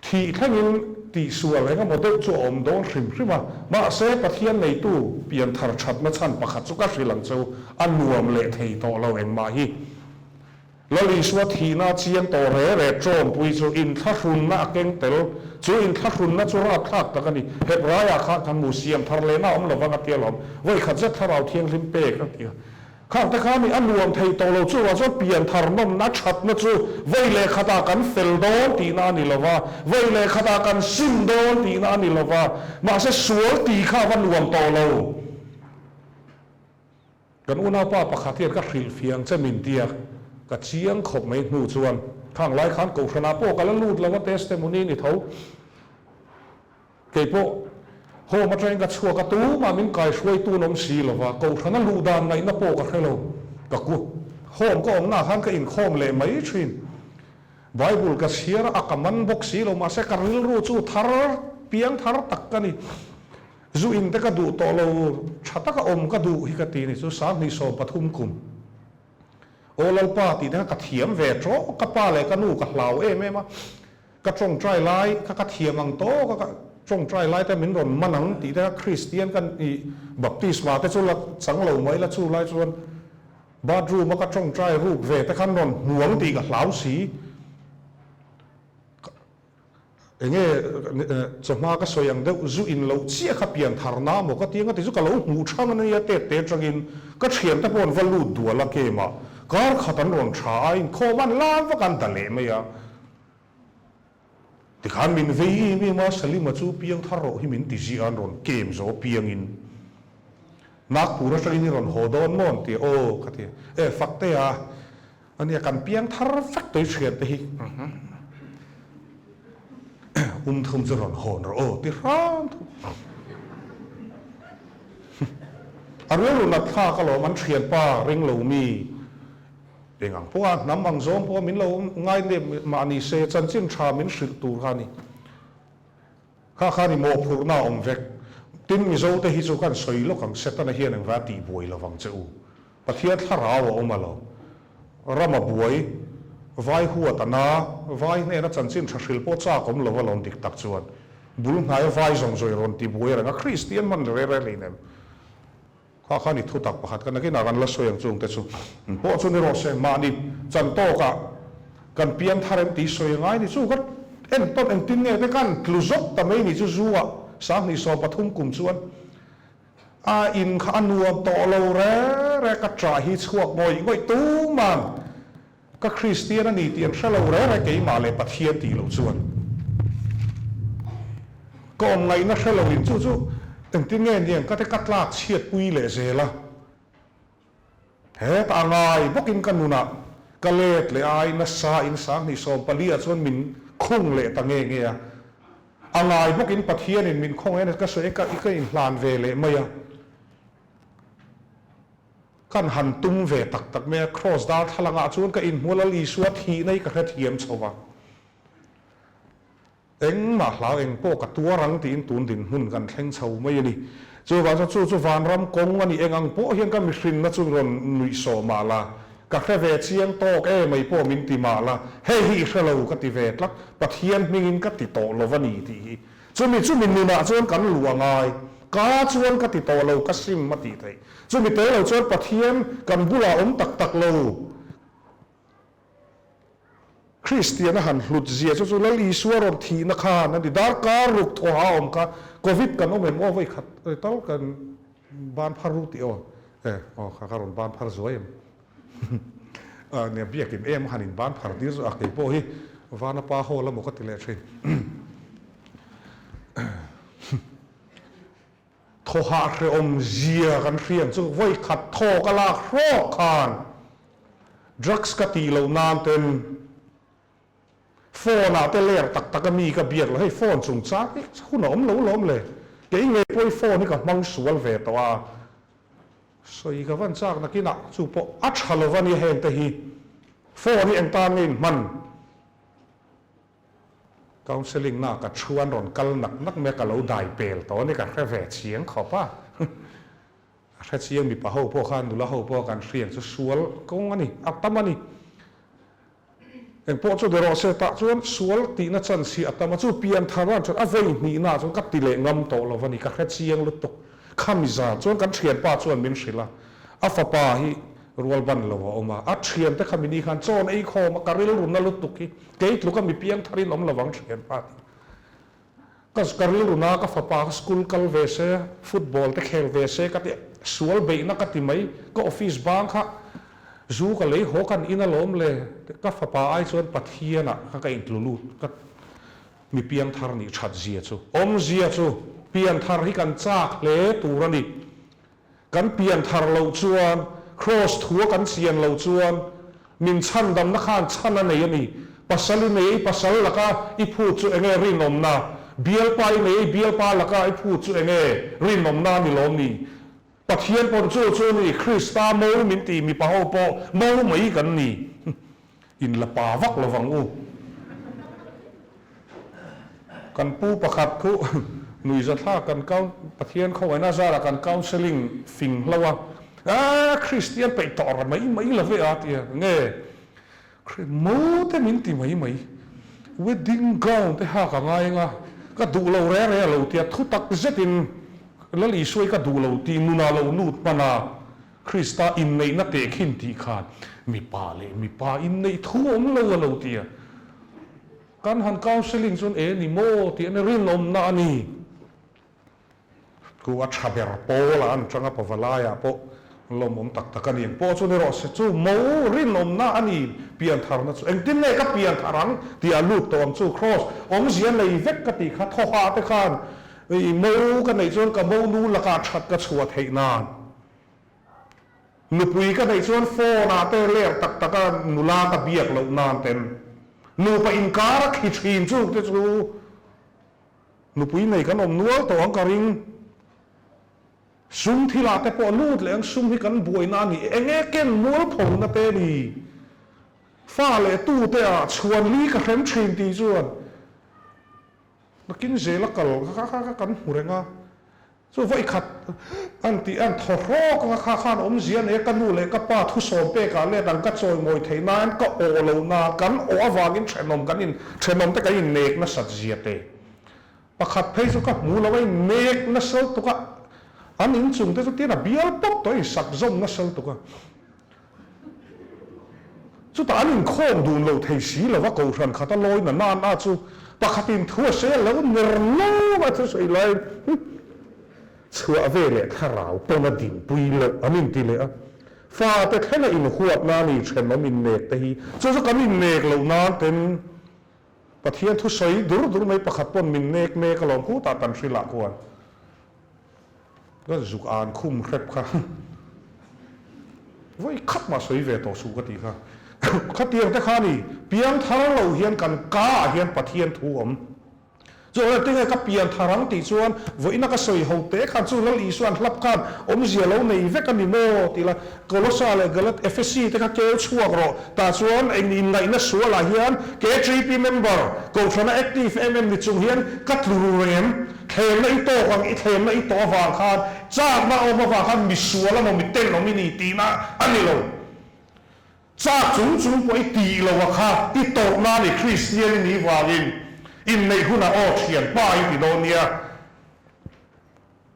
Thih thlengin tihsual eng emaw deuh chu a awm dawn hrim hrim a, mahse Pathian neitu pianthar thatna chhan pakhat chu ka hrilh ang cheu, a nuam leh thei tawh lo engmah hi. Lal Isua thihna a chiang tawh re re ṭawmpui chu inthlahrunna a keng tel. Chu inthlahrunna chu rapthlak tak a ni. Hebraiah khan kan mu siam thar lehna a awm lo vang a ti alawm. Vawikhat zet Thlarau Thianghlim pek a ti a. Khang te khan i a nuam thei tawh lo chuvang chuan pian thar nawmna thatna chu vawi leh khatah kan fel dawn tihna a ni lo va, vawi leh khatah kan sim dawn tihna a ni lo va, mahse sual tih kha a va nuam tawh lo. Kan unaupa pakhat hian ka hrilhfiah ang che min tia ka chiang khawp mai hnu chuan khang lai khan kohhranah pawh ka la lut lo a testimony ni tho. Kei pawh home atangin ka chhuak a tumah min kaihruaitu an awm si lo va, kohhrana luh dan ngaihna pawh ka hre lo. Ka ku home ka awmnaah khan ka inkhawm leh mai thin. Bible ka chhiar a ka man bawk si lo mahse ka rilru chu thar piang thar tak ka ni. Zu in te ka duh tawh lo, tha taka awm ka duh hi ka ti ni chu 2013 kum. Aw Lalpa tih te kha ka thiam ve tawh, ka pa leh ka nu ka hlau em em a, ka tawngtai lai kha ka thiam ang tawk a, ka tawngtai lai te min rawn man ang tih te kha Kristian ka nih baptisma te chu la chang lo mai la chu lai chuan bathroom a ka tawngtai ruk ve te khan rawn hmuang tih ka hlau si. Enge chawhma ka sawi ang deuh zu in loh chiah kha pian thar na maw ka ti anga ti chu ka lo hmuh thang a nia tet te atangin ka thiante pawh an va lut dual a game ah kar khat an rawn tha a inkhawm an lam vak a an da leh mai a tikhan min vei em em a Salima chu piang thar rawh hi min ti ziah a an rawn game zo piangin Nagpur atangin i rawn haw dawn maw an ti a aw ka ti a e Faktea Ania kan piang thar vek tawh i thian te hi um thum chu rawn hawn rawh aw ti hram thum. A rilru nat thlak alawm an thianpa ring lo mi eng ang pawha hnam ang zawng pawha min lo ngai nep mah ni se chanchin tha min hrilh tur kha a ni. Kha khan i mawhphurhna a awm vek. Tin Mizo te hi chu kan sawi lawk ang Setana hian engvai a tihbuai lovang che u. Pathian thlarau a awm a lo. Rama buai, vai huat a na, vai hnena chanchin tha hril pawh chak awm lo a lawm dik tak chuan. Bul hnaia vai zawng zawih rawn ti buai reng a, Kristian hman reh reh hleinem. Kha khan i thutak pakhat ka nakinah kan la sawi ang chung te chu pawh chu ni rawh se, mahni chan tawkah kan piang thar em tih sawi a ngai ni chu ka entawn engtin nge te kan tlu zawk ta mai ni chu zu ah 2013 kum chuan A in kha a nuam tawh lo re re, ka ṭah hi chhuak ngawih ngawih tuman ka Kristian a ni tih an hre lo re re keimah leh Pathian tih loh chuan ka awm ngaihna hre lo in chu chu engtin nge niang ka te ka tlak chhiat pui leh zel a. Hetah a ngai bawkin ka nunah ka let leh ai nasa in 2014 ah chuan min khung leh ta nge nge a. A ngai bawkin Pathianin min khawng en ka sawi ka ka inhlan ve leh mai a. Kan han tum ve tak tak mai a, Kraws darthlalangah chuan ka inhmu a, Lal Isua thihna hi ka hrethiam chho va. Engmah hlau eng pawh ka tuar ang tiin tun dinhmun kan thleng chho mai a ni. Chuvang chuan chu chu vanram kawng a ni eng ang pawh hian ka mihrinna chu rawn nuih sawh mah la, ka hre ve chiang tawk e mai pawh min ti mah la, hei hi i hre lo ka ti ve tlat, Pathian hmingin ka ti tawh lo a ni tih hi. Chumi chumi nunah chuan kan luh a ngai, ka chuan ka ti tawh lo ka sim a tih theih. Chumi tel lo chuan Pathian kan bulah awm tak tak lo. Kristian a han hlut zia chu chu Lal Isua rawn thihna khan a ni. Darkar ruk thawha awm kha Covid kan awm em aw vawi khat tal kan ban phar ru tih aw e aw kha ka rawn ban phar zuai em nia biakin em han in ban phar tir chu a kei pawh hi vana pa haw la maw ka ti leh thin. Thawhah hrehawm zia kan hriam chu vawi khat thaw ka lak hrawk khan drugs ka tih loh nan ten phone ah te ler tak tak a mi ka biak lo hei phone chungchang hi hun a awm lo lawm le kei ngei pawh hi phone hi ka hmang sual ve tawh a sawi ka van chak nakinah chu pawh a tha lo va nia heng te hi phone hi engtan nge in hman. Counselling na ka thu an rawn kal nak nak mai a, ka lo dai pel tawh a ni, ka hre ve chiang khawp a. A hre chiang mipa ho pawh khan nula ho pawh kan hriang chu sual kawng a ni, a tam a ni. Engpawh chu ni rawh se, tah chuan sual tihna chance hi a tam a, chu pian thar an chuan a vawi hnihna ah chuan ka ti leh ngam tawh lo a ni, ka hre chiang lutuk. Khami zan chuan kan thianpa chuan min hrilh a, a fapa hi rual ban lo a awm a, a thiante kha mini khan chawn ei khawm a, ka rilru na lutuk hi kei tluka mi piang tharin awm lovang thianpa tih ka ka rilru na ka fapa kha school kal ve se, football te khel ve se ka ti sual beihna ka ti mai, ka office bang kha zu ka lei haw kan in alawm le, ka fapa ai chuan Pathianah kha ka intlu lut ka Mi piangthar nih that zia chu awmzia chu pianthar hi kan chak hle tur a ni. Kan pianthar loh chuan, Kraws thua kan chian loh chuan min chhandamna khan chhan a nei a ni. Pasal i nei i pasal laka i phut chu enge rinawmna? Bialpa i nei i bialpa laka i phut chu enge rinawmna a ni lawm ni? Pathian pawn chu chu a ni, Krista mo min ti mipa ho pawh mo mai kan ni. In la pa vak lo vang u. Kan pu pakhat khu nuihza thlak kan Pathian khawngaihna zarah kan counselling fing hlo a, Aaa Kristian peih tawh ra mai mai lo ve a tia nge mo te min ti mai mai wedding gown te hak a ngai anga ka duh lo re re a lo tia thu tak zetin Lal Isua hi ka duh lo tih nunah lo lut hman a. Krista inneihna tehkhin tih khan mipa leh mipa inneih thu awm lo a lo ti a. Kan han counselling chuan e ni maw tih a ni, rinawmna a ni. Chu a tha ber pawl ah an tang a, pavalaiah pawh lawmawm tak tak a ni. Engpawh chu ni rawh se, chu mo rinawmna a ni piantharna chu. Engtin nge ka pianthar ang tih a lut tawh ang chu Kraws awmzia nei vek ka tih kha thawhah te khan i mo ka neih chuan ka mo nu lakah that ka chhuah theih nan. Nupui ka neih chuan phone ah te ler tak tak a nula ka biak loh nan ten nupa inkar a khi thin chu te chu nupui nei kan awm nual tawh ang ka ring. Sum thil ah te pawh lut leh ang sum hi kan buaina a ni enge ken mualpho na te ni. Fa leh tu te ah chhuan li ka hrem thin tih chuan nakin zel a kal kha kha kan hmu reng a. Chu vawi khat an tih an thaw hrawk anga kha khan awmzia nei a, ka nu leh ka pa thusawm pekah let ang ka chawimawi theih nain ka awh lo na, kan awh avangin thenawm kan in thenawm te kan in nek nasat zia te. Pakhat phei chu ka hmu lo a in nek nasa lutuk a, an inchung te chu tian a bial pawp tawh a in sak zawm nasa lutuk a. Chutah an inkhawm dun lo thei si lova kohhran khat a lawi na nan a chu pakhatin thu a sawi a lo ner nawk a thusawi laiin chhuah ve leh thlarau pawn a dinpui loh an inti leh a. Fate thlenga inhuatna a ni thenawm innek te hi chu chu kan innek loh nan ten Pathian thusawi dur dur mai pakhat pawn min nek mek alawm khutah kan hrilh ah khuan. Ka zuk an khum hrep kha vawi khat mah sawi ve tawh suh ka tih kha. Khatiang te kha ni, piang thar lo hian kan ka ah hian Pathian thu awm. Chu awle tinge ka pian thar ang tih chuan vawiina ka sawi ho te khan chu Lal Isuan hlap khan awmzia lo nei vek a ni maw tih la Kolosa leh Galat Efesi te kha keu chhuak rawh tah chuan eng inngaihna sual ah hian KTP member Kohhrana active em em ni chung hian ka tlu ru reng em? Thlemna i tawk ang, i thlemna i tawh avang khan, chakna a awm avang khan misual emaw mi tenawm i ni tihna a ni lo. Chak chung chung pawh i tih lo a kha, i tawrhna a ni, Kristian i nih vangin inneih hunah aw thianpa i ti dawn nia.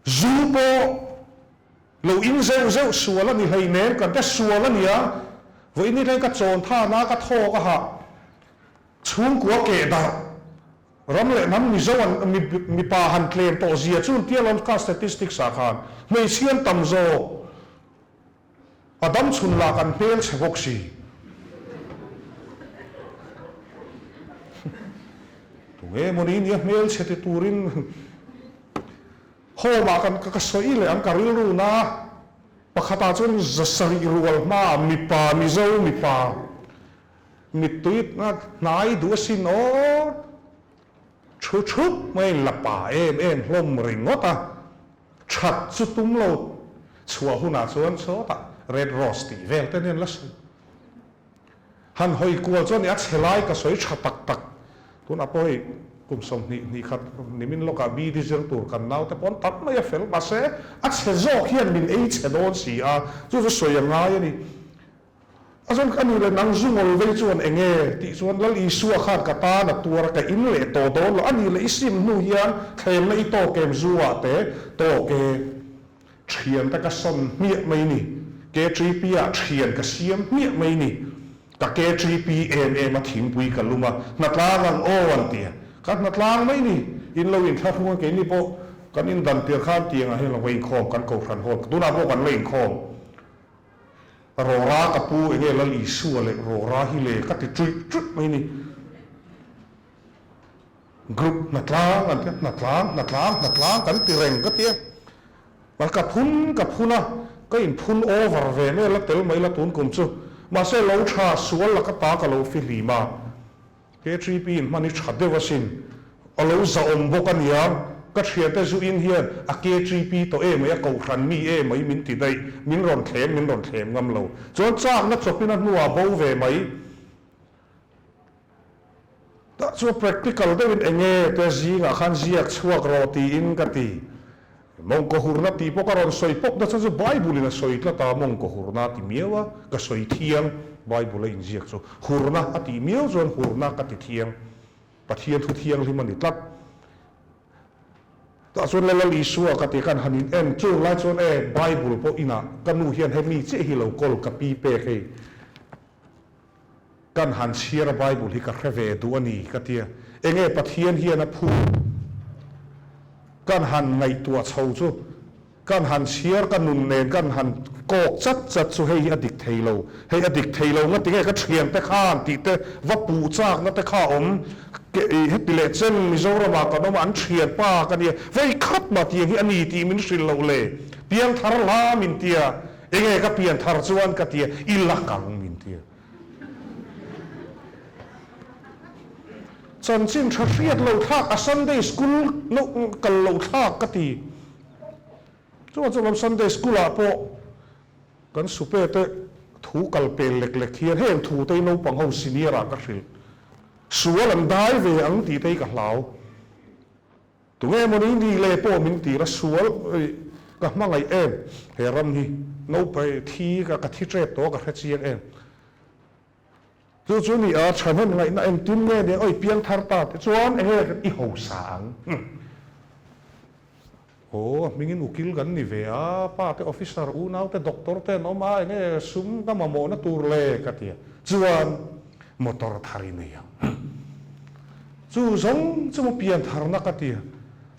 Zu pawh lo in zeuh zeuh sual a ni hleinem, kan te sual a nia, vawiin ni thleng ka chawn than a, ka thawk a hah. Chhungkua keh darh, ram leh hnam Mizo an mipa han tlem tawh zia chu tia lawm kha statistics ah khan hmeichhia an tam zawk. A dam chhun lah kan hmel chhe bawk si. Tunge mawni nia hmel chhe ti turin home ah kan ka sawi leh ang ka rilru na pakhatah chuan zasarih rual hmaah mipa Mizo mipa mittui hnai duh asin aw thu thup mai la pa em em hlawm ringawt a. That chu tum lo chhuah hunah chuan sawtah Red Rose tih vel te nen la sawi. Han hawi kual chuan i a chhe lai ka sawi tha tak tak. Tunah pawh hei kum 20 hnih khat nimin lawkah BD zir tur kan naute pawh an tam mai a fel mahse a chhe zawk hian min ei chhe dawn si a, chu chu sawi a ngai a ni. A chuan ka nih leh nang zu ngawl vei chuan eng nge? tih chuan Lal Isua khan ka tan a tuar a, ka in leh tawh dawn lo. A nih leh i sim hnu hian thlemna i tawk em zu ah te tawk e. Thian te ka sawn hmiah mai ni. KTP ah thian ka siam hmiah mai ni. Ka KTP em em a thingpui ka lum a, hnatlang ang aw an ti a. Ka hnatlang mai ni. In lo inthlahrung a keini pawh kan indan tir khan tiangah hian lo va inkhawm kan kohhran hawn tunah pawh kan la inkhawm. Rawra ka pu enge Lal Isua leh Rawra hi le ka ti ṭuih ṭuih mai ni. Group hnatlang an ti a, hnatlang, hnatlang, hnatlang kan ti reng ka ti a. Mahse ka phun ka phun a, ka inphun over ve mai a la tel mai la tun kum chu. Mahse lo ṭha sual la ka ta ka lo fihlim a. KTP in hman hi tha deuh asin. A lo zahawm bawk a nia. Ka thiante zu in hian a KTP tawh emai, a kohhran mi emai min ti daih. Min rawn thlem, min rawn thlem ngam lo. Chuan chakna chawpin a hnuah bo ve mai. Tah chuan practical deuhin enge te zingah khan ziak chhuak rawh tiin ka ti. Mawngkaw hurna tih pawh ka rawn sawi pawp nasa chu Bible in a sawi tlat a, mawngkaw hurna a ti miau a, ka sawi thiang, Bible a inziak chu hurna a tih miau chuan hurna ka ti thiang, Pathian thu thianghlim a ni tlat. Tah chuan Lalal Isua ka ti khan han in en chung lai chuan e Bible pawh inah ka nu hian hemi chiah hi lo kawl ka pi pek hei. Kan han chhiar a Bible hi ka hre ve duh a ni ka tia. Enge Pathian hian a phu? Kan han ngaihtuah chho chu kan han chhiar ka nun nen kan han kawk chat chat chu hei hi a dik thei lo, hei a dik thei lo nga tinge ka thiante khan tih te va puh chakna te kha a awm. Heti leh chen Mizoramah kan awm a an thianpa ka nia vei khat mah tiang hi a ni tih min hrilh loh le. Piangthar hla min tia. Enge ka pian thar chuan ka tia i lak ang min tia. Chanchin tha hriat lo thlak a Sunday school no kal lo thlak ka ti. Chuan chu lam Sunday school ah pawh kan supe te thu kal pel lek lek hian heng thu te hi naupang ho senior ah ka hrilh. Sual an dai ve ang tih te hi ka hlau. Tunge mawni ni le pawh min tir a sual ka hmangaih em he ram hi naupang thi ka ka thi tep tawh a ka hre chiang em chu chu ni a thahnem ngaihna engtin nge nia awi piang thar ta te chuan enge i hausa ang aw a hmingin ukil kan ni ve a pa te officer unau te doctor te an awm a enge sum ka mamawhna tur le ka tia chuan motor thar i nei ang. Chu zawng chu maw pian tharna ka ti.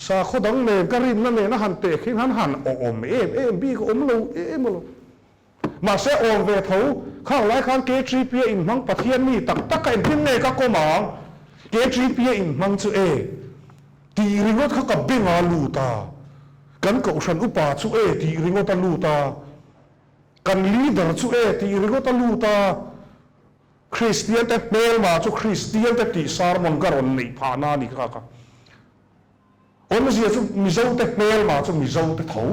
Sakhaw dang nen ka rinna nen a han teh khin han han awm em em bik a awm lo em a lo. Mahse awm ve tho, khang lai khan KTP a inhmang Pathian mi tak tak a engtin nge ka kawm ang? KTP a inhmang chu e tih ringawt kha ka beng a lut a, kan kohhran upa chu e tih ringawt a lut a, kan leader chu e tih ringawt a lut a. Kristian te hmelma chu Kristian te tih sermon ka rawn neih phah na a ni kha ka. Awmzia chu Mizo te hmelma chu Mizo te tho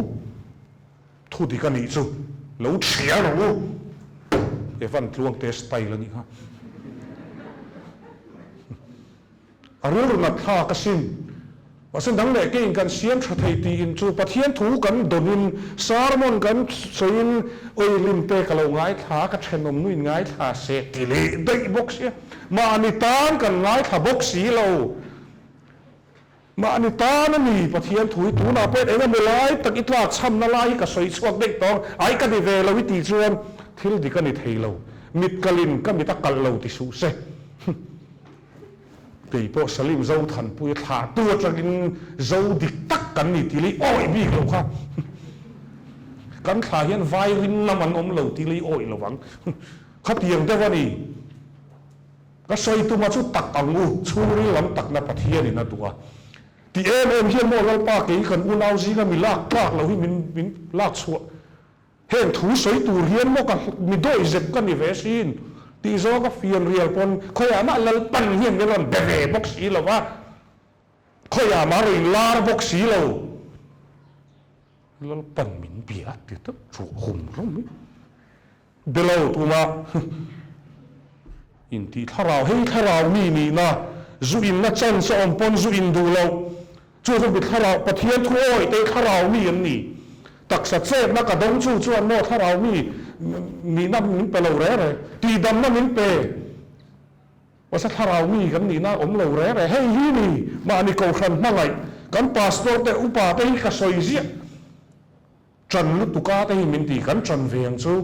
thu dik a nih chu lo chhia rawh u. Evan Tluangte style a nih kha. A rilru nat thlak asin. Mahse dang leh keiin kan siam tha thei tiin chu Pathian thu kan dawnin sermon kan sawiin awi lim te ka lo ngaithla a, ka thenawm nuin ngaithla se ti leh daih bawk sia. Mahni tan kan ngaithla bawk si lo. Mahni tan a ni Pathian thu hi tunah pawhin eng emaw lai tak i tlak chhamna lai hi ka sawi chhuak daih tawng ai ka ni ve lo i tih chuan thil dik a ni thei lo. Mit kalin ka mit a kalh lo ti suh se. Kei pawh Salim Zothanpuia thlahtu atangin Zo dik tak kan ni tih lei awih bik lo kha. Kan thlah hian vai ring lam an awm lo tih lei awih lo vang. Khatiang deuh a ni. Ka sawi tuma chu tak ang u, chhungril lam takna Pathianin a duh a. Ti em em hian maw Lalpa kei kan unau zinga mi lak tlak lo hi min min lak chhuah. Heng thu sawi tur hian maw ka mi dawi zep ka ni ve sin tih zawng ka fian rial pawn khawiah mah Lalpan hian min rawn be ve bawk si lo va, khawiah mah rawn inlar bawk si lo. Lalpan min bia ti tak chu hum hlawm i be lo tuma intih thlarau hei thlarau mi nihna zu inna chance a awm pawn zu in duh loh Chu chu mi thlarau, Pathian thu awih te thlarau mi an ni. Taksa chetna ka dawng chu chuan maw thlarau mi nihna min pe lo re re, tihdamna min pe. Mahse thlarau mi kan nihna awm lo re re. Hei hi ni mahni kohhran hmangaih kan pastor te upa te hi ka sawi ziah. Ṭan lutuka te hi min ti kan ṭan ve ang chu.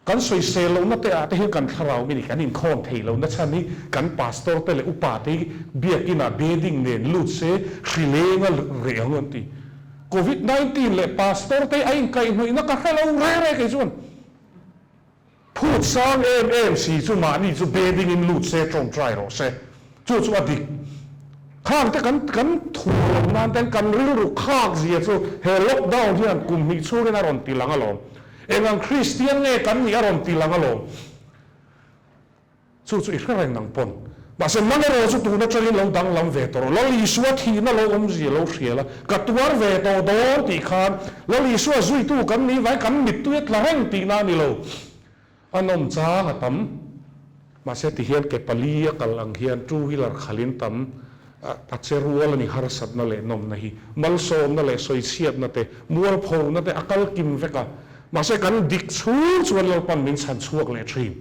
Kan sawisel lohna te ah te hian kan thlarau mi nih kan inkhawm theih lohna chhan hi kan pastor te leh upa te hi biakin ah bedding nen lut se hri leng a reh ang an ti. Covid 19 leh pastor te a inkaihhnawihna ka hre lo reng reng kei chuan phut sang em em si chu mahni chu bedding in lut se tawngtai rawh se. Chu chu a dik. Khang te kan kan thu lo nan ten kan rilru khak zia chu he lockdown hian kum hnih chhungin a rawn ti lang alawm. Eng ang Kristian nge kan nih a rawn ti lang alawm. Chu chu i hre reng nang pawn. Mahse nang erawh chu tun atangin lo danglam ve tawh rawh. Lal Isua thihna lo awm zia lo hria la, ka tuar ve tawh dawn tih khan Lal Isua zuitu kan nih vai kan mittui a tla reng tihna a ni lo. A nawm chang a tam. Mahse tihian ke pali a kal ang hian two wheeler khalin tam a che rual a ni harsatna leh nawmna hi. Malsawmna leh sawichhiatna te, mualphona te a kal kim vek a. Mahse kan dik chhung chuan Lalpan min chhan chhuak leh thin.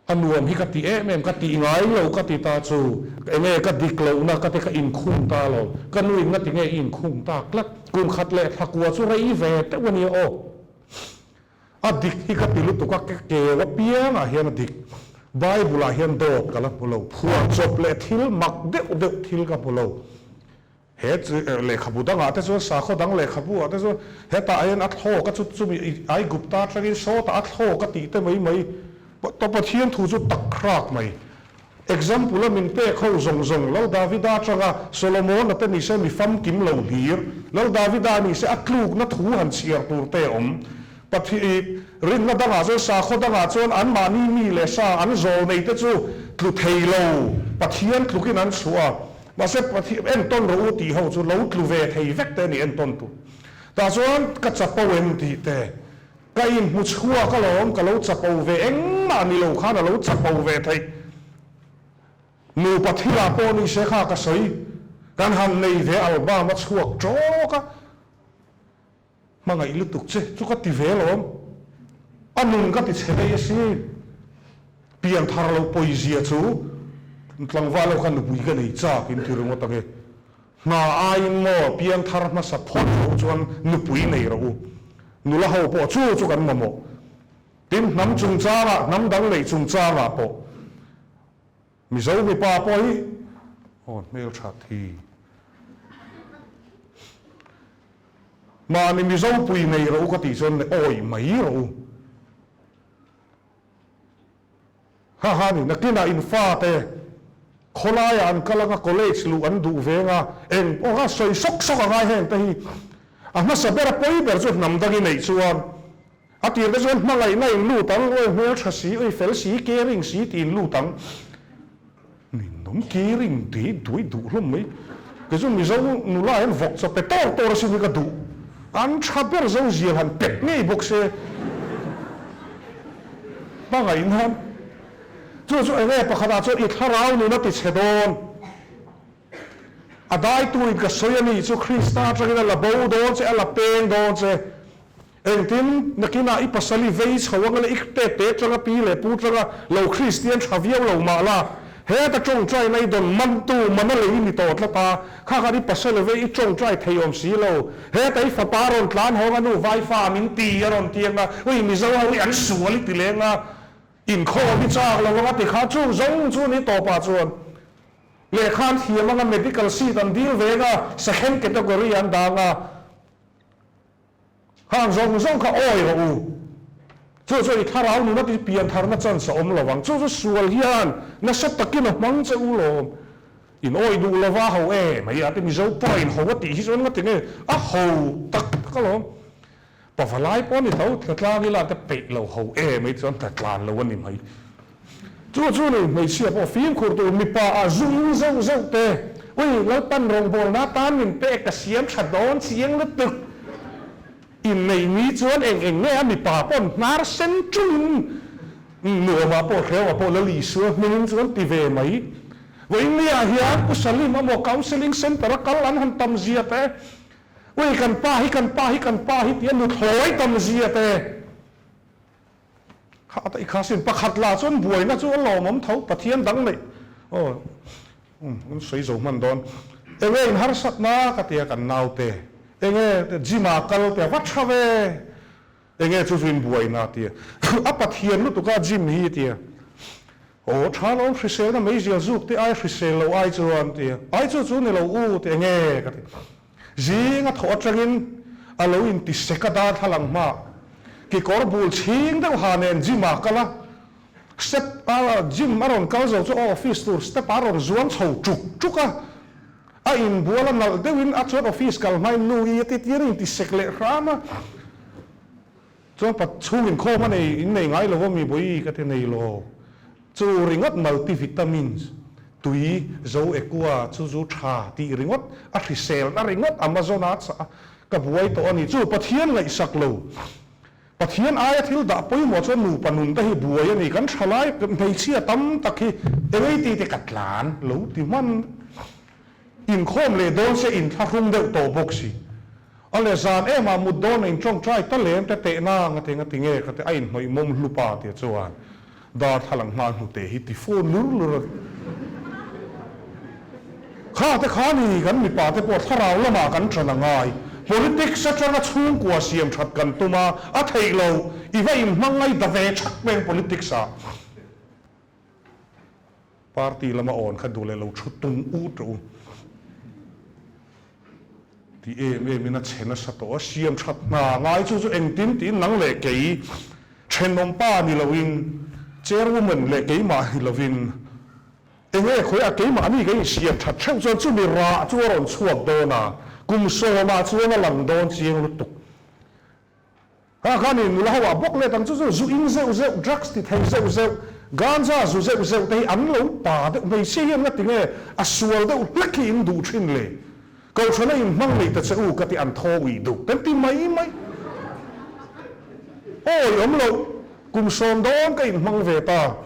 A nuam hi ka ti em em, ka tih ngai lo ka ti ta chu enge ka dik lohna ka ti ka inkhung ta lo. Ka nuin nga tinge i inkhung tak tlat. Kum khat leh thlakua chu rei ve teuh a nia aw. A dik hi ka ti lutuk a, ka keu apiangah hian a dik. Bible-ah hian dawt ka la hmu lo, phuahchawp leh thil mak deuh deuh thil ka hmu lo. He lehkhabu dangah te chuan, sakhaw dang lehkhabu-ah te chuan, hetah hian a thlawk a, chu chumi Aigupta atangin sawtah a thlawk a tih te mai mai. Pathian thu chu tak hrak mai. Example a min pek ho zawng zawng, Lal Davida atanga Solomona te nise mi famkim lo hlir, Lal Davida nise a tlukna thu han chhiar tur te a awm. Pathi rinna dangah chuan sakhaw dangah chuan anmahni mi leh sa an zawl nei te chu tlu thei lo, Pathian tlukin an chhuah a. Mahse Pathian entawn rawh u tih ho chu lo tlu ve thei vek te a ni entawn tur. Tah chuan ka chapo em tih te. Ka inhmu chhuak alawm, ka lo chapo ve engmah ni lo khan a lo chapo ve theih. Nupa thilah pawh ni se kha ka sawi, kan han nei ve album a chhuak tawk a, hmangaih lutuk che chu ka ti ve alawm, a nun ka ti chhe daih asin. Pianthar lo pawizia chu tlangval ho khan nupui ka nei chak in ti ringawt ange. Hna aiin maw piangthar hmasa phawt loh chuan nupui nei rawh u. Nula ho pawh chu chu kan mamawh. Tin, hnam chungchangah, hnam dang neih chungchangah pawh Mizo mipa pawh hi aw hmelthat hi. Mahni Mizo pui nei rawh u ka tih chuan awih mai rawh u. Ha ha ni, nakinah in fate khawlaiah an kal anga college luh an duh veng a, eng pawh kha sawi sawk sawk a ngai heng te hi. A hmasa ber a pawi ber chu hnam dang i neih chuan a tir te chuan hmangaihna in lut ang, awi hmeltha si, awi fel si, caring si tiin lut ang. Ninawm caring dei duai duh hlawm mai. Kei chu Mizo nula hian vawk chaw pe tawr tawr asin hi ka duh. An tha ber zo zial han pet ngei bawk se. Hmangaih nan. Chu chu enge pakhatah chuan i thlarau nun a ti chhe dawn. A daituin ka sawi a nih chu Krista atangin a la bo dawn che, a la peng dawn che. Engtin, nakinah i pasal i vei chho anga leh i tet te atanga pi leh pu atanga lo Kristian tha viau lo mah la, heta tawngtaina i dawn mantu mana lei i ni tawh tlat a, kha khan i pasal i vei i tawngtai thei awm si lo, heta i fapa rawn tlan hawng a nu vaifa min ti a rawn ti anga, ui Mizo ho hi an sual i ti leng a. Inkhawm hi chak lo anga ti kha chu zawng chu ni tawpah chuan lehkha an thiam anga medical seat an dil ve anga second category an dang a, khang zawng zawng kha awi rawh u. Chu chu i thlarau nuna ti pian tharna chance a awm lo ang. Chu chu sual hian nasa takin a hmang che u lawm. In awi duh lova ho e mai a ti Mizo pa in ho a tih hi chuan nga tinge a ho tak tak alawm. Pavalai pawh a ni tho, tlatlang ila te peih lo ho e mai chuan tlatlan lo a ni mai. Chu chu ni hmeichhia pawh fimkhur tur mipa ah zu in zeuh zeuh te, ui Lalpan rawngbawlna atan min pek ka siam tha dawn chiang lutuk. Inneih ni chuan eng eng nge a mipa pawn hnar sen ṭungin nuamah pawh hreuah pawh Lal Isua hmingin chuan ti ve mai. Vawiinniah hian Pu Salim amaw Counselling Centre a kal an han tam zia te, Ui kan pa hi kan pa hi kan pa hi tia nuthlawi tam zia te kha a taih kha sin pakhat lah chuan buaina chu a lawmawm tho Pathian dang neih aw um sawi zo hman dawn enge in harsatna ka tia kan naute enge gym ah kal tia va tha ve Enge chu chu in buaina tia a Pathian lutuk a gym hi tia aw tha lo hriselna meizial zuk te ai hrisel lo ai chuan tia ai chu chu ni lo u ti enge ka ti zing a thawh atangin a lo in ti sek a darthlalang hma kekawr bul chhing deuh ha nen gym ah kal a step a gym a rawn kal zo chu a office tur step ah a rawn zuang chho tuk tuk a A inbual a nalh deuhin a chuan office kal hmain nu i a ti tir a inti sek leh hram a. Chuan pa chhung inkhawm a nei in nei ngai lo a mi bawi ka ti nei lo. Chu ringawt multivitamins, tui, zo ekua, chu chu tha tih ringawt, a hriselna ringawt Amazon a chah a, ka buai tawh a ni. Chu Pathian ngaihsak lo. Pathian aia thil dah pawimawh chuan nupa nun te hi buai a ni. Kan thalai hmeichhia tam tak hi engei ti te ka tlan lo ti hman. Inkhawm leh dawn se inthlahrung deuh tawh bawk si. A le zan em ah mut dawn a intawngtai ta lem te teh na nga te nga ti nge ka ti a inhnawih mawm hlup a tia chuan darthlalang hma hnute hi ti fun lur lur a. Kha te kha ni kan mipa te pawh thlarau lamah kan ṭan a ngai. Politics aṭanga chhungkua siam ṭhat kan tum a, a theih lo. I va inhmang ngai da ve ṭhak peng politics ah. Party lama awn kha duh leh lo ṭhu tung ut rawh u. Ti em em in a chhe nasa tawh a, siam ṭhat hna ngai chu chu engtin tiin nang leh kei ṭhenawm pa ni loin, chairwoman leh keimah ni loin, Enge khawiah keimahni ka insiam that theuh chuan chumi rah chu a rawn chhuak dawn a, kum sawmah chuan a lang dawn chiang lutuk. Kha khan i nula ho ah bawk let ang chu chu zu in zeuh zeuh, drugs ti thei zeuh zeuh, ganja zu zeuh zeuh te hi an lo pa deuh hmeichhia hian nga tinge a sual deuh hlek hi in duh thin le. Kohhrana inhmang nei ta che u ka ti an thaw uih duh kan ti mai mai. Awi awm loh, kum sawm dawn ka inhmang ve ta.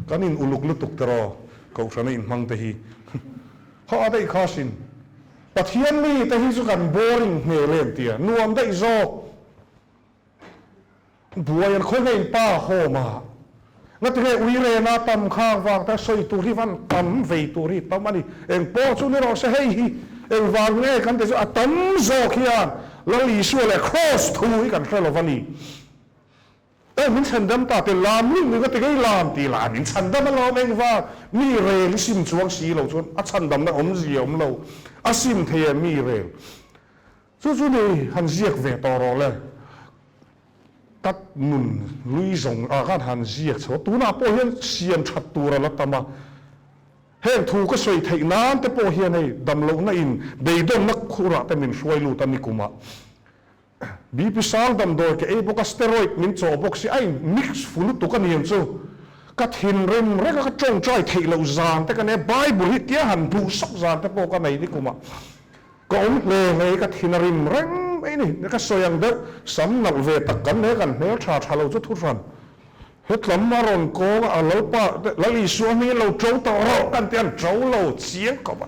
Kan in uluk lutuk teraw Kohhrana inhmang te hi. Kha a daih kha sin. Pathian mi te hi chu kan boring hmel em tia nuam daih zawk. Buai an khawi nge in pa hawm a. Ngatinge uirena tam khang vang te sawi tur hi van tam vei tur hi tam a ni. Eng pawh chu ni rawh se hei hi engvang nge kan ti chu a tam zawk hian Lal Isua leh Kraws thu hi kan hre lo va ni. Aw min chhandam ta te lam luih luih ka ti ngei lam ti lah min chhandam alawm engvang mi rel i sim chuang si lo chuan a chhandamna awmzia awm lo a sim thei em mi rel chu chu ni han ziak ve tawh rawh le ka nun lui zawng ah khan han ziak chho a tunah pawh hian siam that tur a la tam a heng thu ka sawi theih nan te pawh hian hei damlohna in beidawnna khurah te min hruai lut a nikumah. BP sang damdawi ka ei bawk a, steroid min chawh bawk si, a in mix fu lutuk a ni ang chu. Ka thinrim reng a, ka tawngtai theih loh zan te ka nei a, Bible hi tia han duh sawk zan te pawh ka nei ni kumah. Ka awm hle hle, ka thin a rim reng mai ni. Ka sawi ang deuh, sam nalh ve tak kan nei a, kan hmel tha tha lo chu thu hran. Hetlam a rawn kawng a, Lalpa, Lal Isua hmingin lo to tawh rawh kan ti a, an to lo chiang khawp a.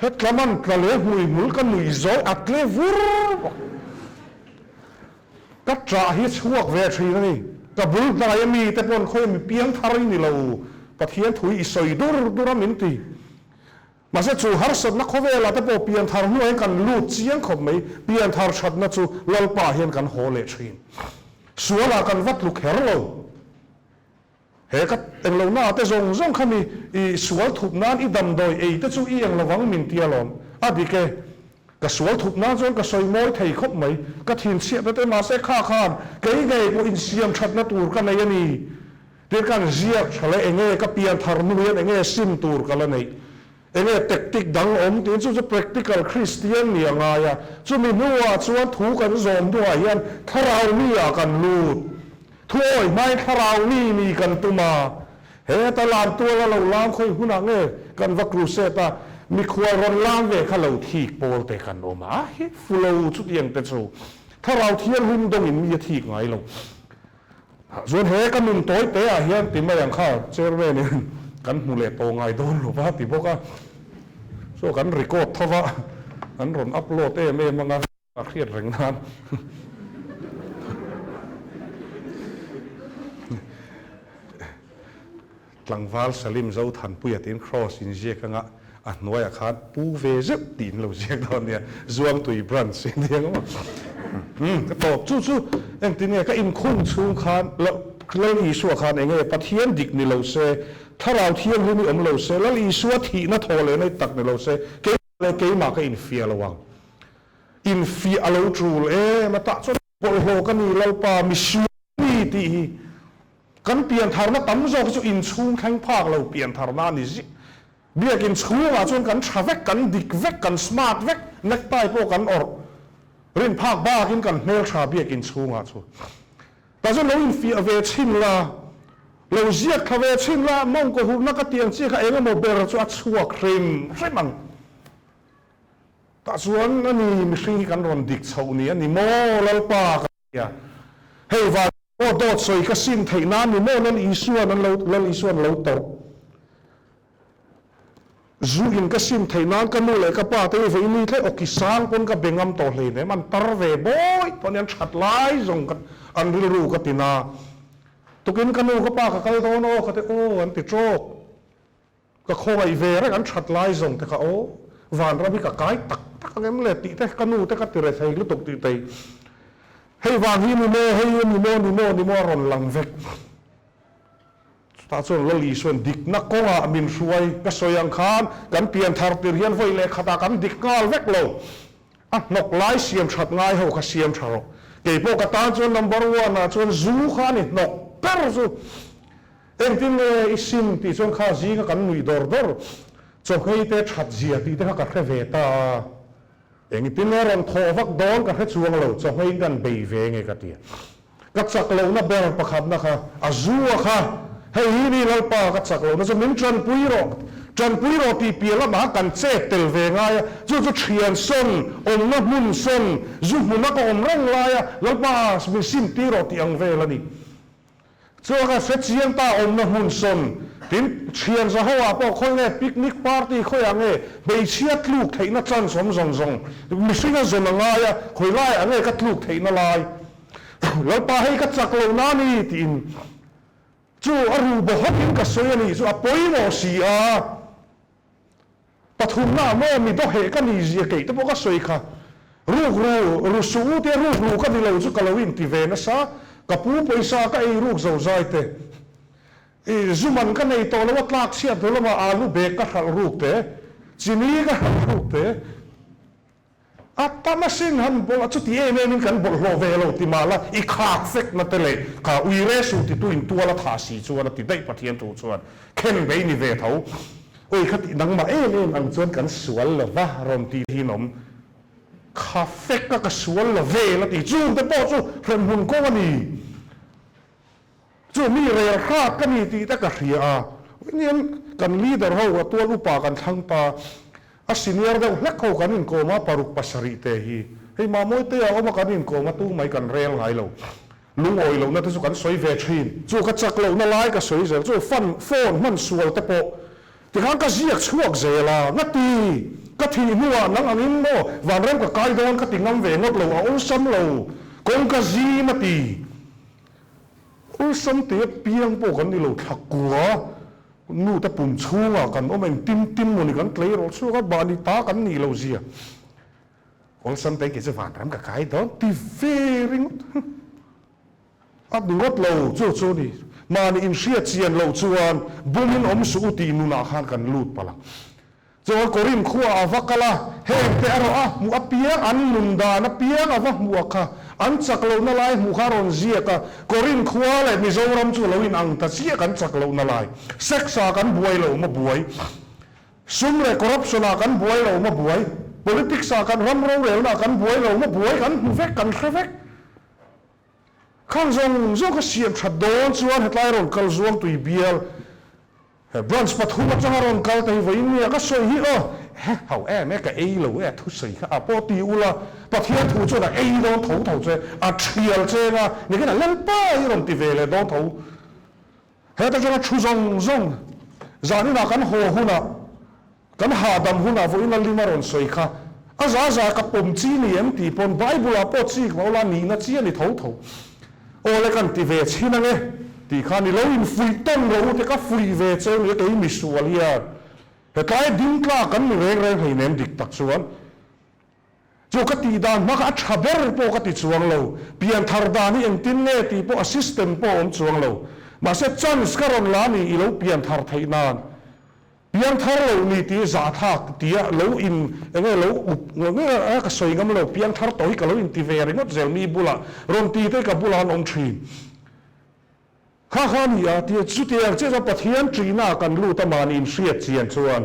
Hetlam an tla leh hmuihmul ka nui zawh a tle vur bawk. Ka ṭah hi chhuak ve ṭhin a ni. Ka bul hnai a mi te pawn khawi mi piang thar i ni lo, Pathian thu i sawi dur dur a min ti. Mahse chu harsatna khawvelah te pawh pianthar hnuah hian kan lut chiang khawp mai, pianthar thatna chu Lalpa hian kan haw leh thin. Sualah kan va tlu kher lo. He ka englohna ah te zawng zawng kha mi i sual thup nan i damdawi ei te chu i eng lovang min ti alawm. A dik e. Ka sual thup nan chuan ka sawi mawi thei khawp mai. Ka thinchhiatna te mahse kha khan kei ngei pawh insiam thatna tur ka nei a ni. Tin kan ziak tha leh enge ka pian thar hnu hian enge sim tur ka la neih, enge tactic dang awm tiin chu chu practical Kristian nih a ngai a, chumi hnuah chuan thu kan zawm hnuah hian thlarau mi ah kan lut, thu awi hmain thlarau mi nih kan tum a, heta lam tuala lo lam khawi hmunah nge kan va crusade a, mikhual rawn lam ve kha lo thik pawl te kan awm a, hi fulo chutiang te chu thlarau thianghlim dawngin mi a thik ngai lo. Chuan he ka nun tawi te ah hian ti mai ang kha chairman in kan hmu leh tawh ngai dawn lo va ti bawk a, so kan record tho va an rawn upload em em anga a hriat reng nan. Tlangval Salim Zothanpuia tiin Kross in ziak anga a hnuaiah khan Pu ve zeuh tih in lo ziak dawn nia, Zuangtui Branch in nia ngawt. Umm ka tawp chu chu engtin nge ka inkhung chhung khan Lal Isua khan enge Pathian dik ni lo se, Thlarau Thianghlim hi awm lo se, Lal Isua thihna thaw leh nei tak ni lo se, keimah leh keimah ka infiah lo ang. Infiah a lo tul em a tah chuan bawlhhlawh ka ni Lalpa misual ni tih hi Kan piantharna tam zawk hi chu inchhung thleng phak lo piantharna a ni zia. Biakin chhungah chuan kan tha vek, kan dik vek, kan smart vek, necktie pawh kan awrh rin phak bakin kan hmeltha biakin chhungah chuan. Tah chuan lo infiah ve chhin la, lo ziak thla ve chhin la, mawngkaw hurna ka tih ang chiah kha eng emaw ber chu a chhuak hrim hrim ang. Tah chuan a ni mihring hi kan rawn dik chhoh ni a ni maw Lalpa ka tia. Hei van pawh dawt sawi ka sim theih nan ni maw Lal Isuan an lo Lal Isuan lo tawrh. Zu in ka sim theih nan ka nu leh ka pa te hi vei ni thleng awki sang pawn ka be ngam tawh hleinem an tar ve bawi tawh a ni an that lai zawng ka an rilru ka ti na. Tukin ka nu ka pa ka kal dawn aw ka ti aw an ti tawk. Ka khawngaih ve reng an that lai zawng te kha aw, vanram hi ka kai tak tak ang em le tih te ka nu te ka ti re thei lutuk tih tei. Hei vang hi ni maw, hei hi ni maw, ni maw, ni maw a rawn lang vek. Chutah chuan Lal Isuan dikna kawngah min hruai ka sawi ang khan kan pian thar tir hian vawi leh khatah kan dik nghal vek lo. A hnawk lai siam that ngai ho kha siam tha rawh. Kei pawh ka tan chuan number one ah chuan zu kha a ni hnawk ber chu. Engtin nge i sim tih chuan kha zinga kan nuih dawr dawr chawhngei te that zia tih te kha ka hre ve ta a. Engtin nge rawn thawh vak dawn ka hre chuang lo, chawhngeiin kan bei ve nge ka ti a. Ka chak lohna ber pakhatna kha a zu a kha, hei hi ni Lalpa ka chak lohna chu min tanpui rawh, tanpui rawh tih piah lamah kan chet tel ve ngai a, chu chu thian sawn, awmna hmun sawn, zu hmuna ka awm reng lai a, Lalpa min sim tir rawh tih ang vel a ni. Chuan ka hre chiang ta awmna hmun sawn, tin thian za ho ah pawh khawi nge picnic party khawi ah nge hmeichhia tluk theihna chance awm zawng zawng mihring a zawn a ngai a, khawi lai ah nge ka tluk theihna lai Lalpa hei ka chak lo na ni tiin chu a ru baw hawk in ka sawi a nih chu a pawimawh si a. Pathumna maw mi dawheh ka ni zia keih te pawh ka sawi kha. Ruk ru, ru suh u tia ruk ru ka ni lo chu ka lo inti ve nasa. Ka pu pawisa ka ei ruk zo zai te. I zu man ka nei tawh lo a tlak chhiat hnu lamah alu bag ka hralh ruk te, chini ka hralh ruk te. A tam asin han bawlh a, chuti em em in kan bawlhhlawh ve lo ti mah la, i khak fek na te leh kha ui re suh ti tu in tual a thah si chuan a ti daih Pathian thu chuan khen bei ni ve tho. Ui kha tih nangmah em em ang chuan kan sual lo va rawn ti thin awm. Kha fek a ka sual lo vel a ti chung te pawh chu hremhmun kawng a ni. Chu mi rel hrat ka ni tih te ka hria a, inian kan leader ho a tual upa kan thlang ta, a senior deuh hlek ho kan inkawm a, paruk pasarih te hi hei Mamawite ah awm a kan inkawm a tumai kan rel ngai lo, lungawi lohna te chu kan sawi ve thin. Chu ka chak lohna lai ka sawi zel, chu fan phone hman sual te pawh tikhan ka ziak chhuak zel a, ngati ka thih hnuah nang angin maw vanram ka kai dawn ka ti ngam ve ngawt lo, a awlsam lo, kawngka zim a ti. Awlsam te piang pawh kan ni lo thla kua. Nu te pum chhungah kan awm engtin tin mawni kan tleirawl chhuak a, mahni ta kan nih loh zia awlsam te kei chu vanram ka kai dawn ti ve ringawt a ni ngawt lo chu chu ni. Mahni inhriat chian loh chuan bumin awm suh u tih nunah khan kan lut palh ang. Chuan Korinth khuaah a va kal a, hengte a rawh a hmuh apiang, an nun dan apiang a va hmuh a kha, an chak lohna lai hmuh kha a rawn ziak a. Korinth khua leh Mizoram chu a lo inang ta chiah kan chak lohna lai. Sex-ah kan buai lo maw buai, sum leh corruption-ah kan buai lo maw buai, politics-ah kan ram rorelnaah kan buai lo maw buai, kan hmu vek, kan hre vek. Khang zawng zawng kha siam that dawn chuan hetlai rawn kal zuang tui bial he branch pathum atanga rawn kal te hi vawiin nia ka sawi hi aw he ho em e ka ei lo e thusawi kha a pawh ti ula Pathian thu chuan a ei dawn tho tho che a thial cheng a nikin a lalpa hi rawn ti ve leh dawn tho heta atanga thu zawng zawng zaninah kan haw hunah Kan hahdam hunah vawiin a lim a rawn sawi kha, a za za ka pawm chi ni em tih pawn Bible ah pawh chik lo la nihna chi a ni tho tho. Awle kan ti ve chhin ange tih khan i lo infuih tawn rawh u te ka fuih ve cheu ni a kei misual hian hetlai ding tlak kan ni reng reng hleinem dik tak chuan chu ka tih dan hma kha a tha ber pawh ka ti chuang lo, pianthar dan hi engtin nge tih pawh a system pawh a awm chuang lo mahse chance ka rawn la ni i lo pianthar theih nan. Piangthar lo ni tih zahthlak tia lo in enge lo up nge a ka sawi ngam lo piangthar tawh hi ka lo in ti ve ringawt zel mi bulah rawn ti te ka bulah an awm thin kha kha ni a tia chutiang chiah chuan Pathian ṭihna ah kan lut a mahni in hriat chian chuan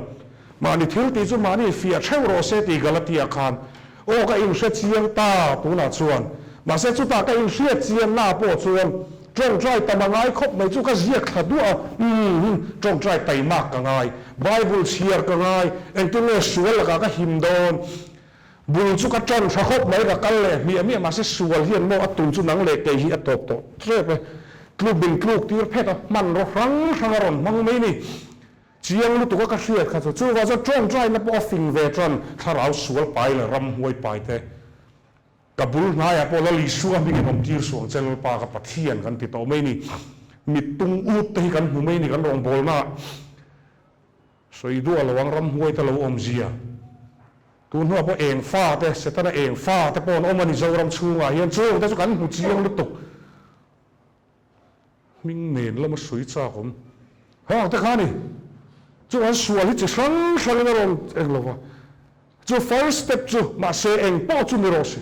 mahni thil tih chu mahni fiah theuh rawh se tih Galatia khan aw ka in hre chiang ta tunah chuan mahse chutah ka in hriat chian na pawh chuan Ṭawngṭai tam a ngai khawp mai chu ka ziak thla duah a, umm ṭawngṭai taimak ka ngai, Bible chhiar ka ngai, engtin nge sual lakah ka him dawn? Bul chu ka ṭan tha khawp mai, ka kal leh hmiah hmiah mahse sual hian maw a tum chu nang leh kei hi a tawp tawh ṭep e, tluk min tluk tir phet a, hmanraw hrang hrang a rawn hmang mai ni. Chiang lutuk a ka hriat kha chu, chuvang chuan ṭawngṭaina pawh a fing ve ṭan, thlarau sual pai leh ramhuai pai te. Ka bul hnaiah pawh Lal Isua hmingin awm tir suang che Lalpa ka Pathian kan ti tawh mai ni. Mit tung ut te hi kan hmu mai ni kan rawngbawlnaah. Sawi duah lo ang ramhuai te lo awm zia. Tun hnuah pawh eng fa te, Setana eng fa te pawh an awm a ni Zoram chhungah hian chung te chu kan hmu chiang lutuk. Hming nen lama sawi chak awm hang te kha a ni. Chu an sual hi chi hrang hrangin a rawn eng lo va. Chu first step chu mahse eng pawh chu ni rawh se.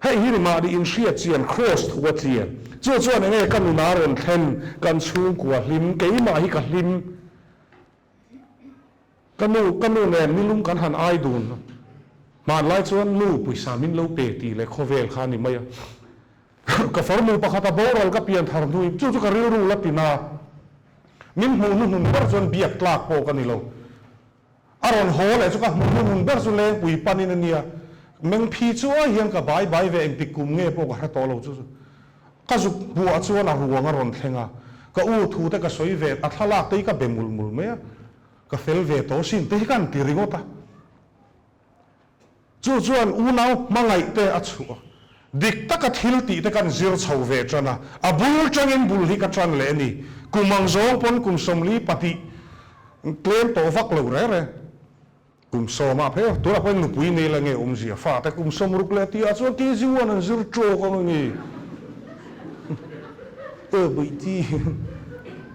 Hei hi ni mahni inhriat chian cross thu a tlian. Chu chuan enge ka nuna rawn thlen kan chhungkua hlim keimah hi ka hlim. Ka nu, ka nu nen nilum kan han ai dun. Hmanlai chuan nu pawisa min lo pe tih leh khawvel kha a ni mai a. Ka farnu pakhat a boral ka pian thar hnuin chu chu ka rilru la tin a, min hmuh hnuhnun ber chuan biak tlak pawh ka ni lo. A rawn haw leh chu ka hmuh hnuhnun ber chu lengpui panin a nia, mengphi chuai hian ka bai bai ve engtik kum nge pawh ka hre tawh lo chu chu. Ka zuk hmuah chuan a ruang a rawn thleng a, ka u thu te ka sawi ve, a thlalak te hi ka be mul mul mai a, ka fel ve tawh sin te hi ka han ti ringawt a. Chu chuan unau hmangaih te a chhuah a, dik taka thil tih te kan zir chho ve tan a, a bul tangin bul hi ka tan leh a ni. Kum ang zawng pawn kum 42 tlem tawh vak lo reng reng. Kum sawmah phei a, tunah pawhin nupui nei la nge awmzia fate kum 60 leh tihah chuan KG1 an zir tawk ang a ni. Aw Baihti,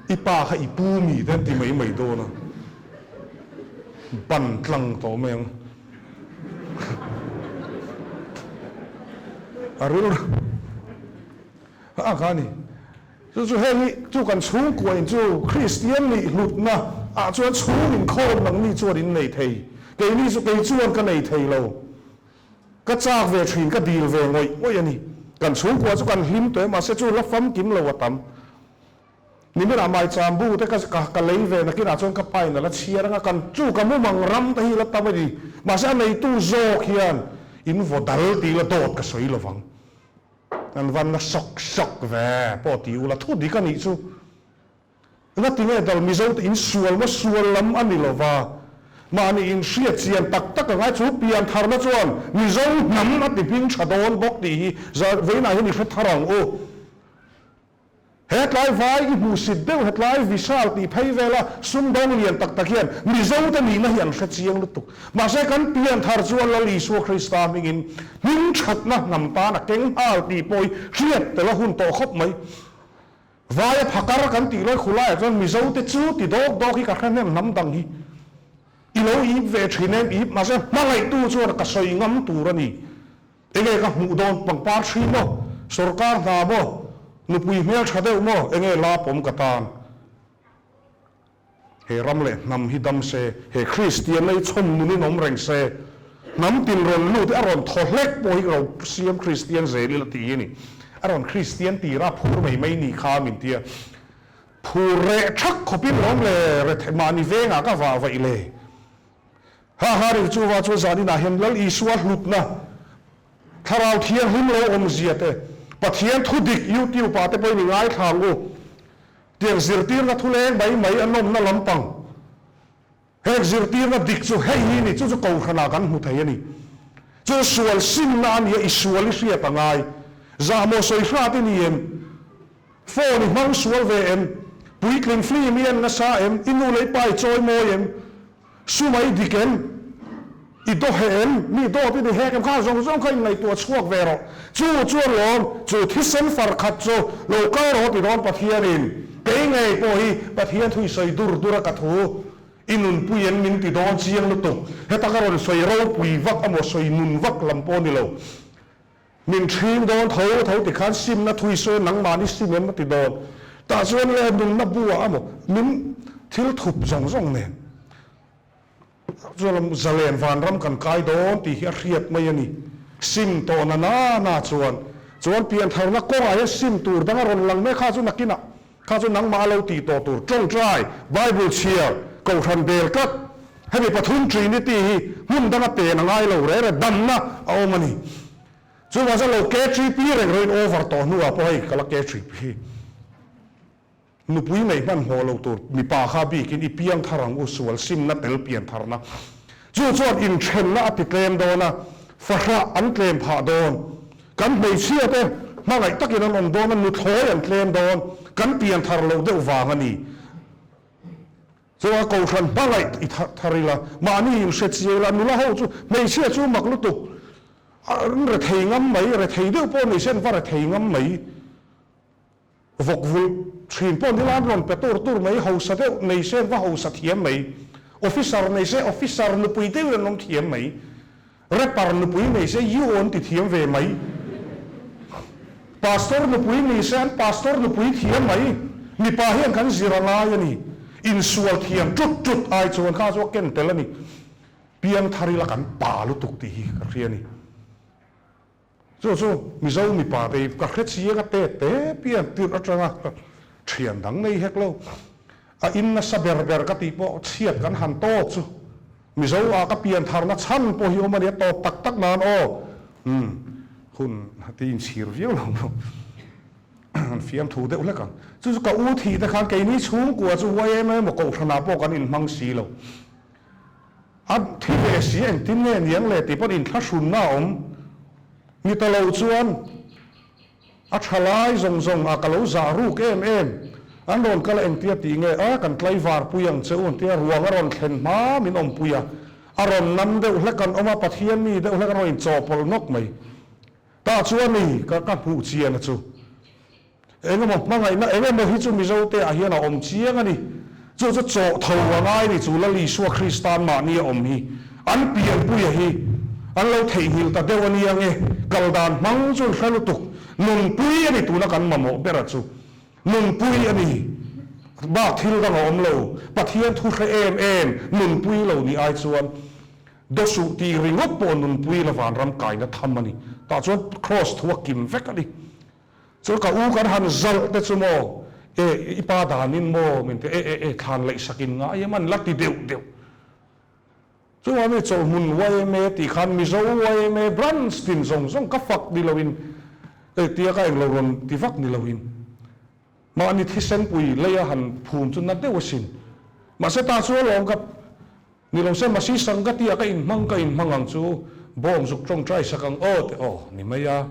i pa kha i pu mi te an ti mai mai dawn a. Ban tlang tawh mai ang. A rilru a kha a ni. Chu chu heng hi chu kan chhungkua in chu Kristian nih hlutna ah chuan chhung inkhawm nangni chuan in nei thei. Keini chu kei chuan ka nei thei lo. Ka chak ve thin, ka dil ve ngawih ngawih a ni. Kan chhungkua chu kan hlim tawh e, mahse chu la famkim lo a tam. Niminah maicham bu te ka ka lei ve nakinah chuan ka pain a la chhiar anga kan chu ka mumang ram te hi la tam a ni. Mahse a neitu zawk hian in vaw dal tih la dawt ka sawi lovang. An van na sawk sawk ve pawh ti ula thu dik a nih chu. Ngatinge dal Mizo te in sual maw sual lam a ni lova. Mahni in hriat chian tak tak a ngai chu pian tharna chuan Mizo hnam a ti hming tha dawn bawk tih hi vawiinah hian i hre thar ang u. He tlai vai i hmuhsit deuh hetlai Vishal tih phei vela sumdawng lian tak tak hian Mizote nihna hi an hre chiang lutuk. Mahse kan pianthar chuan Lal Isua Krista hmingin hmingthatna hnam tan a keng nghal tih pawh hi hriat tel a hun tawh khawp mai. Vaia phakar kan tih lawi khulaiah chuan Mizote chu ti dawk dawk hi ka hre hnem hnam dang hi i lo ip ve thin em ip mahse hmangaihtu chuan ka sawi ngam tur a ni. Enge ka hmuh dawn pangpar hri maw, sorkar hna maw, nupui hmel tha deuh maw, enge lap awm ka tan. He ram leh hnam hi dam se, he Kristianna hi chhawm nunin awm reng se, hnam tin rawn lut hi a rawn thaw hlek pawh hi ka lo siam Kristian zel ila tih hi a ni. A rawn Kristian tira phur mai mai ni kha min tia. Phur reh thak khawpin lawm le, rethei mahni vengah ka vah vaih le. Ha ha ri chu va chu zan inah hian Lal Isua hlutna, Thlarau Thianghlim lo awmzia te, Pathian thu dik YouTube ah te pawhin i ngaithla ang u. Tiang zirtirna thu leng mai mai a nawmna lampang. Heng zirtirna dik chu hei hi ni, chu chu Kohhranah kan hmu thei a ni. Chu sual simna a nia, i sual i hriat a ngai. Zahmawh sawi hrat i ni em? Phone i hmang sual ve em? Puitling film i en nasa em? I nu leh i pa i chawi mawi em? Sum a i dik em? I dawheh em? Mi dawt i ni hek em? Kha zawng zawng kha inngaihtuah chhuak ve rawh. Chu chuan lawm, chu thisen far khat chu lo kal rawh ti dawn Pathianin kei ngei pawh hi Pathian thu i sawi dur dur a ka thu i nunpui em min ti dawn chiang lutuk. Heta ka rawn sawi ropui vak amaw sawi nun vak lam pawh ni lo. Min ṭhing dawn tho tho tikhan simna thui sawi nangmahni sim em a ti dawn. Tah chuan le nunna buah amaw min thil thup zawng zawng nen chuan zalen vanram kan kai dawn tih hi a hriat mai a ni. Sim tawh na na na chuan chuan piantharna kawngah hian sim tur dang a rawn lang mek kha chu nakinah Kha chu nangmah a lo tih tawh tur ṭawngṭai, Bible chhiar, Kohhran bel tlat. Hemi pathum Trinity hi hmun danga pen a ngai lo rere damna a awm a ni. Chuvang chuan lo KTP reng rengin over tawh hnuah pawh hei ka la KTP. Nupui neih hmanhmawh lo tur mipa kha bikin i piang thar ang u sual simna tel pian tharna. Chu chuan inthenna a ti tlem dawn a, fahrah an tlem phah dawn. Kan hmeichhia te hmangaih takin an awm dawn a, nuthlawi an tlem dawn, kan pian thar loh deuh vang a ni. Chuan Kohhran hmangaih i thar ila, mahni inhre chiang ila, nula ho chu hmeichhia chu mak lutuk, an rethei ngam mai, rethei deuh pawh ni se an va rethei ngam mai. Vawk vulh thin pawh nila an rawn pe tur tur mai, hausa deuh nei se an va hausa thiam mai, officer nei se officer nupui deuhin an awm thiam mai, rapper nupui nei se you an ti thiam ve mai, pastor nupui ni se an pastor nupui thiam mai, mipa hian kan zir a ngai a ni, insual thiam tut tut ai chuan kha chu a ken tel a ni, piangthar ila kan pa lutuk tih hi ka hria a ni. Chu chu Mizo mipa te hi ka hre chiang a te te pian tirh atanga thian dang nei hek lo. A in nasa ber ber ka tih pawh chhiat kan han tawk chu Mizo ah ka pian tharna chhan pawh hi awm a nia tawp tak tak nan aw umm hun ti inchhir viau lo maw an fiam thu deuh hlek ang. Chu chu ka u thih te khan keini chhungkua chu yma emaw kohhranah pawh kan inhmang si lo. A thi ve si engtin nge niang le tih pawn inthlahrunna a awm. Ni ta lo chuan a tha lai zawng zawng a ka lo zah ruk em em. An rawn kal a engtia tih nge a kan tlaivar pui ang che u an tia ruang a rawn thlen hma min awmpui a. A rawn nam deuh hlek an awm a Pathian mi deuh hlek an rawn inchawhpawlh nawk mai. Tah chuan ni ka ka hmuh chian a chu. Engemaw hmangaihna engemaw hi chu Mizote ah hian a awm chiang a ni. Chu chu chawh tho a ngai ni chu Lal Isua Krista'n mahni a awm hi an pianpuia hi an lo theihnghilh ta deuh a nia nge kal dan hmang chu an hre lutuk. Nunpui a ni tuna kan mamawh bera chu nunpui a ni. Bak thil dang a awm lo. Pathian thu hre em em nunpui lo nih ai chuan dawsuh tih ringawt pawh nunpui la vanram kaina tham a ni. Tah chuan Kraws thu a kim vek a ni. Chu ka u kan han zalh te chu maw, e i pa danin maw min ti e e e thlan leih sakin ngai em an la ti deuh deuh. Chuvang mi chawlhmun yma tih khan Mizo yma branch tin zawng zawng ka fak ni loin e tia ka englo rawn ti vak ni loin mahni thisen pui leia han phum chu na deuh asin. Mahse ta chu alawm ka Ni lo se Masi Sangati ah ka inhmang ka inhmang ang chu bawng zuk tawngtai sak ang aw tih aw ni mai a.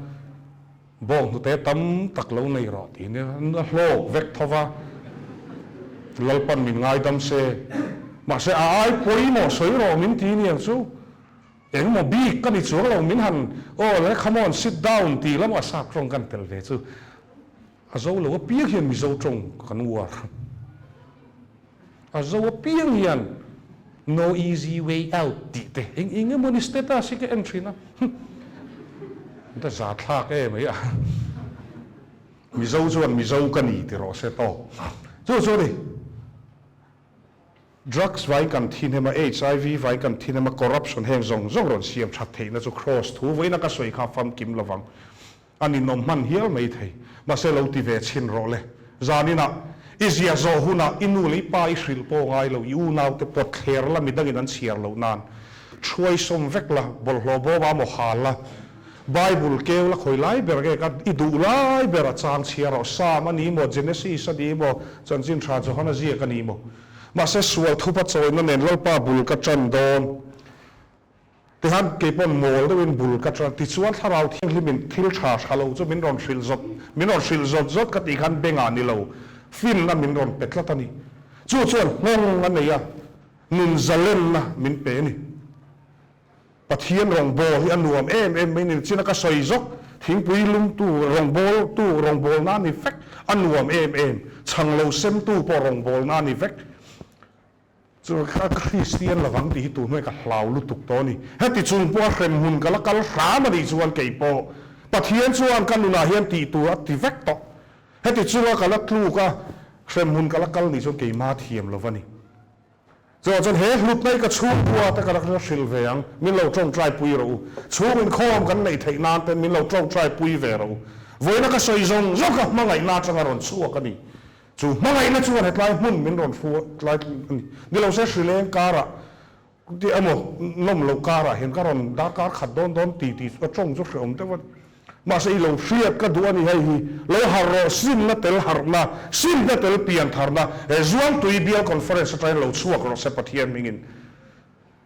Bawnghnute tam tak lo nei rawh tih nia a hlawk vek tho va, Lalpan min ngaidam se, mahse a ai pawimawh sawi rawh min ti niang chu, engmaw bik ka ni chuang lo min han aw le come on sit down tih lamah sap tawng kan tel ve chu a zo lo apiang hian Mizo tawng kan uar. A zo apiang hian no easy way out tih te eng eng emaw ni status hi ka en thin a, ka za thlak em mai a, Mizo chuan Mizo ka ni ti rawh se tawk. Chu chu a ni. Drugs vai kan thin ema, HIV vai kan thin ema, corruption heng zawng zawng rawn siam that theihna chu Kraws thu vawiin a ka sawi kha famkim lovang. A ninawm hman hial mai thei. Mahse lo ti ve chhin rawh le. Zaninah, i zia zawh hunah i nu leh i pa i hrilh pawh ngai lo, i unaute pawt thler la midangin an chhiar loh nan thuai sawm vek la, bawlhhlawh bawm a maw hal la, Bible keu la khawi lai ber nge ka i duh lai ber a chang chhiar rawh, Psalm a ni maw, Genesis a ni maw, Chanchin Tha Johana ziak a ni maw. Mahse sual thupa chawina nen Lalpa bul ka tan dawn. Tihian kei pawn mawl deuhin bul ka ṭan. Tichuan Thlarau Thianghlimin thil ṭha ṭha lo chu min rawn hrilh zawt, min rawn hrilh zawt zawt ka tih khan bengah ni lo, finna min rawn pe tlat a ni. Chu chuan nghawng a nei a, nun zalenna min pe a ni. Pathian rawngbâwl hi a nuam em em mai ni. China ka sawi zawk, thingpui lumtu, rawngbâwltu rawngbâwlna a ni vek, a nuam em em. Chhang lo semtu pawh rawngbâwlna a ni vek. Chu kha ka Kristian lovang tih hi tun hnuai ka hlau lutuk tawh a ni. Heti chung pawha hrem hmun ka la kal hram a nih chuan kei pawh Pathian chuan ka nunah hian tih tur a ti vek tawh. Heti chunga ka la tluk a, hrem hmun ka la kal nih chuan keimah thiam lo va ni. Chuvang chuan he hlutna hi ka chhungkua te ka la hrilh ve ang, min lo tawngtai pui rawh u. Chhung inkhawm kan neih theih nan te min lo tawngtai pui ve rawh u. Vawiina ka sawi zawng zawng kha hmangaihna atanga rawn chhuak a ni. Chu hmangaihna chuan hetlai hmun min rawn hru tlai a ni. Ni lo se hrileng karah tih emaw nawm loh karah hian ka rawn darkar khat dawn dawn ti tih chu a tawng chu hreawm deuh a ni. Mahse i lo hriat ka duh a ni hei hi lo harh rawh simna tel harhna, simna tel pian tharna he Zuangtui Bial Conference atangin lo chhuak rawh se Pathian hmingin.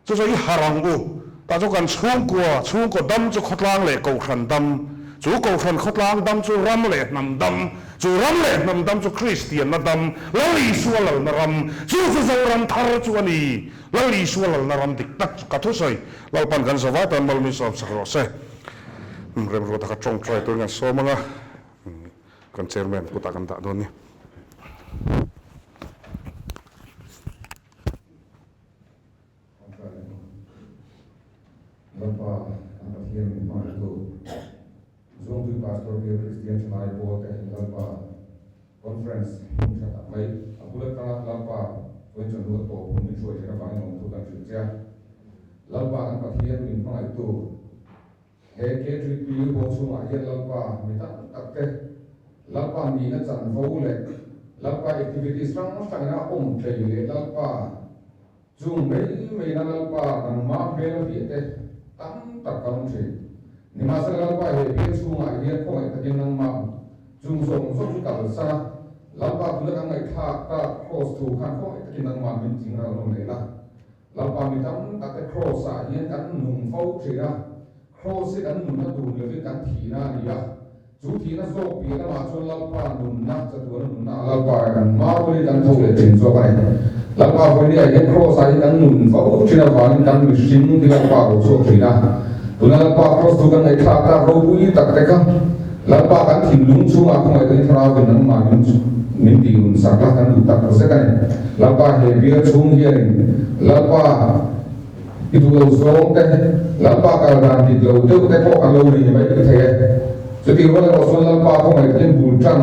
Chu chu i harh ang u. Tah chu kan chhungkua, chhungkaw dam chu khawtlang leh kohhran dam. Chu kohhran khawtlang dam chu ram leh hnam dam. Chu ram leh hnam dam chu Kristianna dam, Lal Isua lalna ram. Chu chu Zoram thar chu a ni. Lal Isua lalna ram dik tak chu ka thusawi. Lalpan kan zavai tan mal min sawmsak rawh se. Remruata kha tawngtai turin kan sawm ang a, kan chairman kutah kan dah dawn a ni. Lalpa kan Pathian min hmangaihtu Zuangtui Pastor Bial Kristian Thalai Pawl te Lalpa Conference hun tha tak mai a bul atanga Lalpa vawiin chuan lu a tawp hun min hruai theih avangin lawmthu kan hrilh che a. Lalpa kan Pathian min hmangaihtu he K3P bawng chhungah hian Lalpa mi tam tak te Lalpa nihna chanvo leh Lalpa activities hrang hrangin a awm tlei leh Lalpa Chung mai maina Lalpa nangmah hmel a hriah te tam tak kan awm thin. Nimahsela Lalpa he bial chhungah hian khawngaih takin nangmah chung zawng zawng chu kalsan a, Lalpa tuna kan ngaihthlak tak Kraws thu khan khawngaih takin nangmah min ching ral nawm leh la. Lalpa mi tam tak te Kraws ah hian kan nung fo thin a, Kraws hi kan nunna tur ni lovin kan thihna a ni a. Chu thihna zawk piah lamah chuan Lalpa nunna, chatuana nunna a Lalpa kan hma rualin kan tho leh thin zawk a ni. Lalpa vawinia hian Kraws ah hi kan nun fo thin avangin kan mihring hi Lalpa a lo chhuak thin a. Tuna Lalpa Kraws chu kan ngaihthlak tak ropui tak te kha Lalpa kan thinlung chhungah khawngaih takin Thlarau in nangmah min min tih nun sak la kan duh tak zet a ni. Lalpa he bial chhung hianin Lalpa I duh lo zawng te, Lalpa kal dan dik lo deuh te pawh kan lo ri mai thei e. Chutih rual erawh chuan Lalpa khawngaih takin bul tan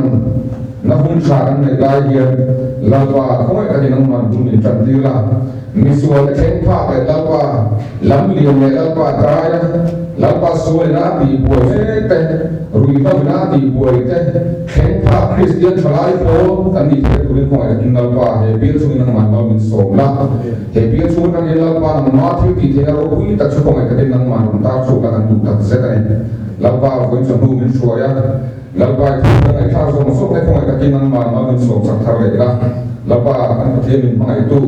na hun tha kan neih lai hian Lalpa khawngaih takin nangman bul min tan tir la. Misual te thleng phak leh Lalpa lam lian leh Lalpa dai a, Lalpa sualin a tih buai mek te, ruihhlo in a tih buai te thleng phak Kristian thalai pawl kan nih theih turin khawngaih takin Lalpa he bial chungin nangman mal min sawm la. He bial chhung atangin Lalpa nangmah thil tih theihna ropui tak chu khawngaih takin nangmah rawn tar chhuak la kan duh tak zet a ni. Lalpa vawiin chu hnu min hruai a, Lalpa i thil kan ngaihthlak zawng zawng te khawngaih takin nangmah mal min sawm chak thar leh la. Lalpa kan Pathian min hmangaihtu,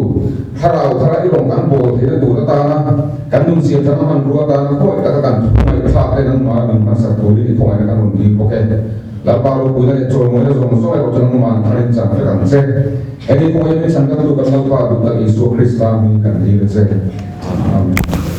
thlarau thara i rawn kan bawl theihna tur atana kan nun siam thana hmanrua atana khawngaih taka kan khawngaihthlak te nangmah min hmansak turin i khawngaihna kan rawn dil bawk e. Lalpa ropuina leh chawimawina zawng zawng erawh chu nangmah tharin chang vek ang che. Hemi kawngin min chhan kantu kan Lalpa duhtak Isua Krista hming kan dil a che. Amen.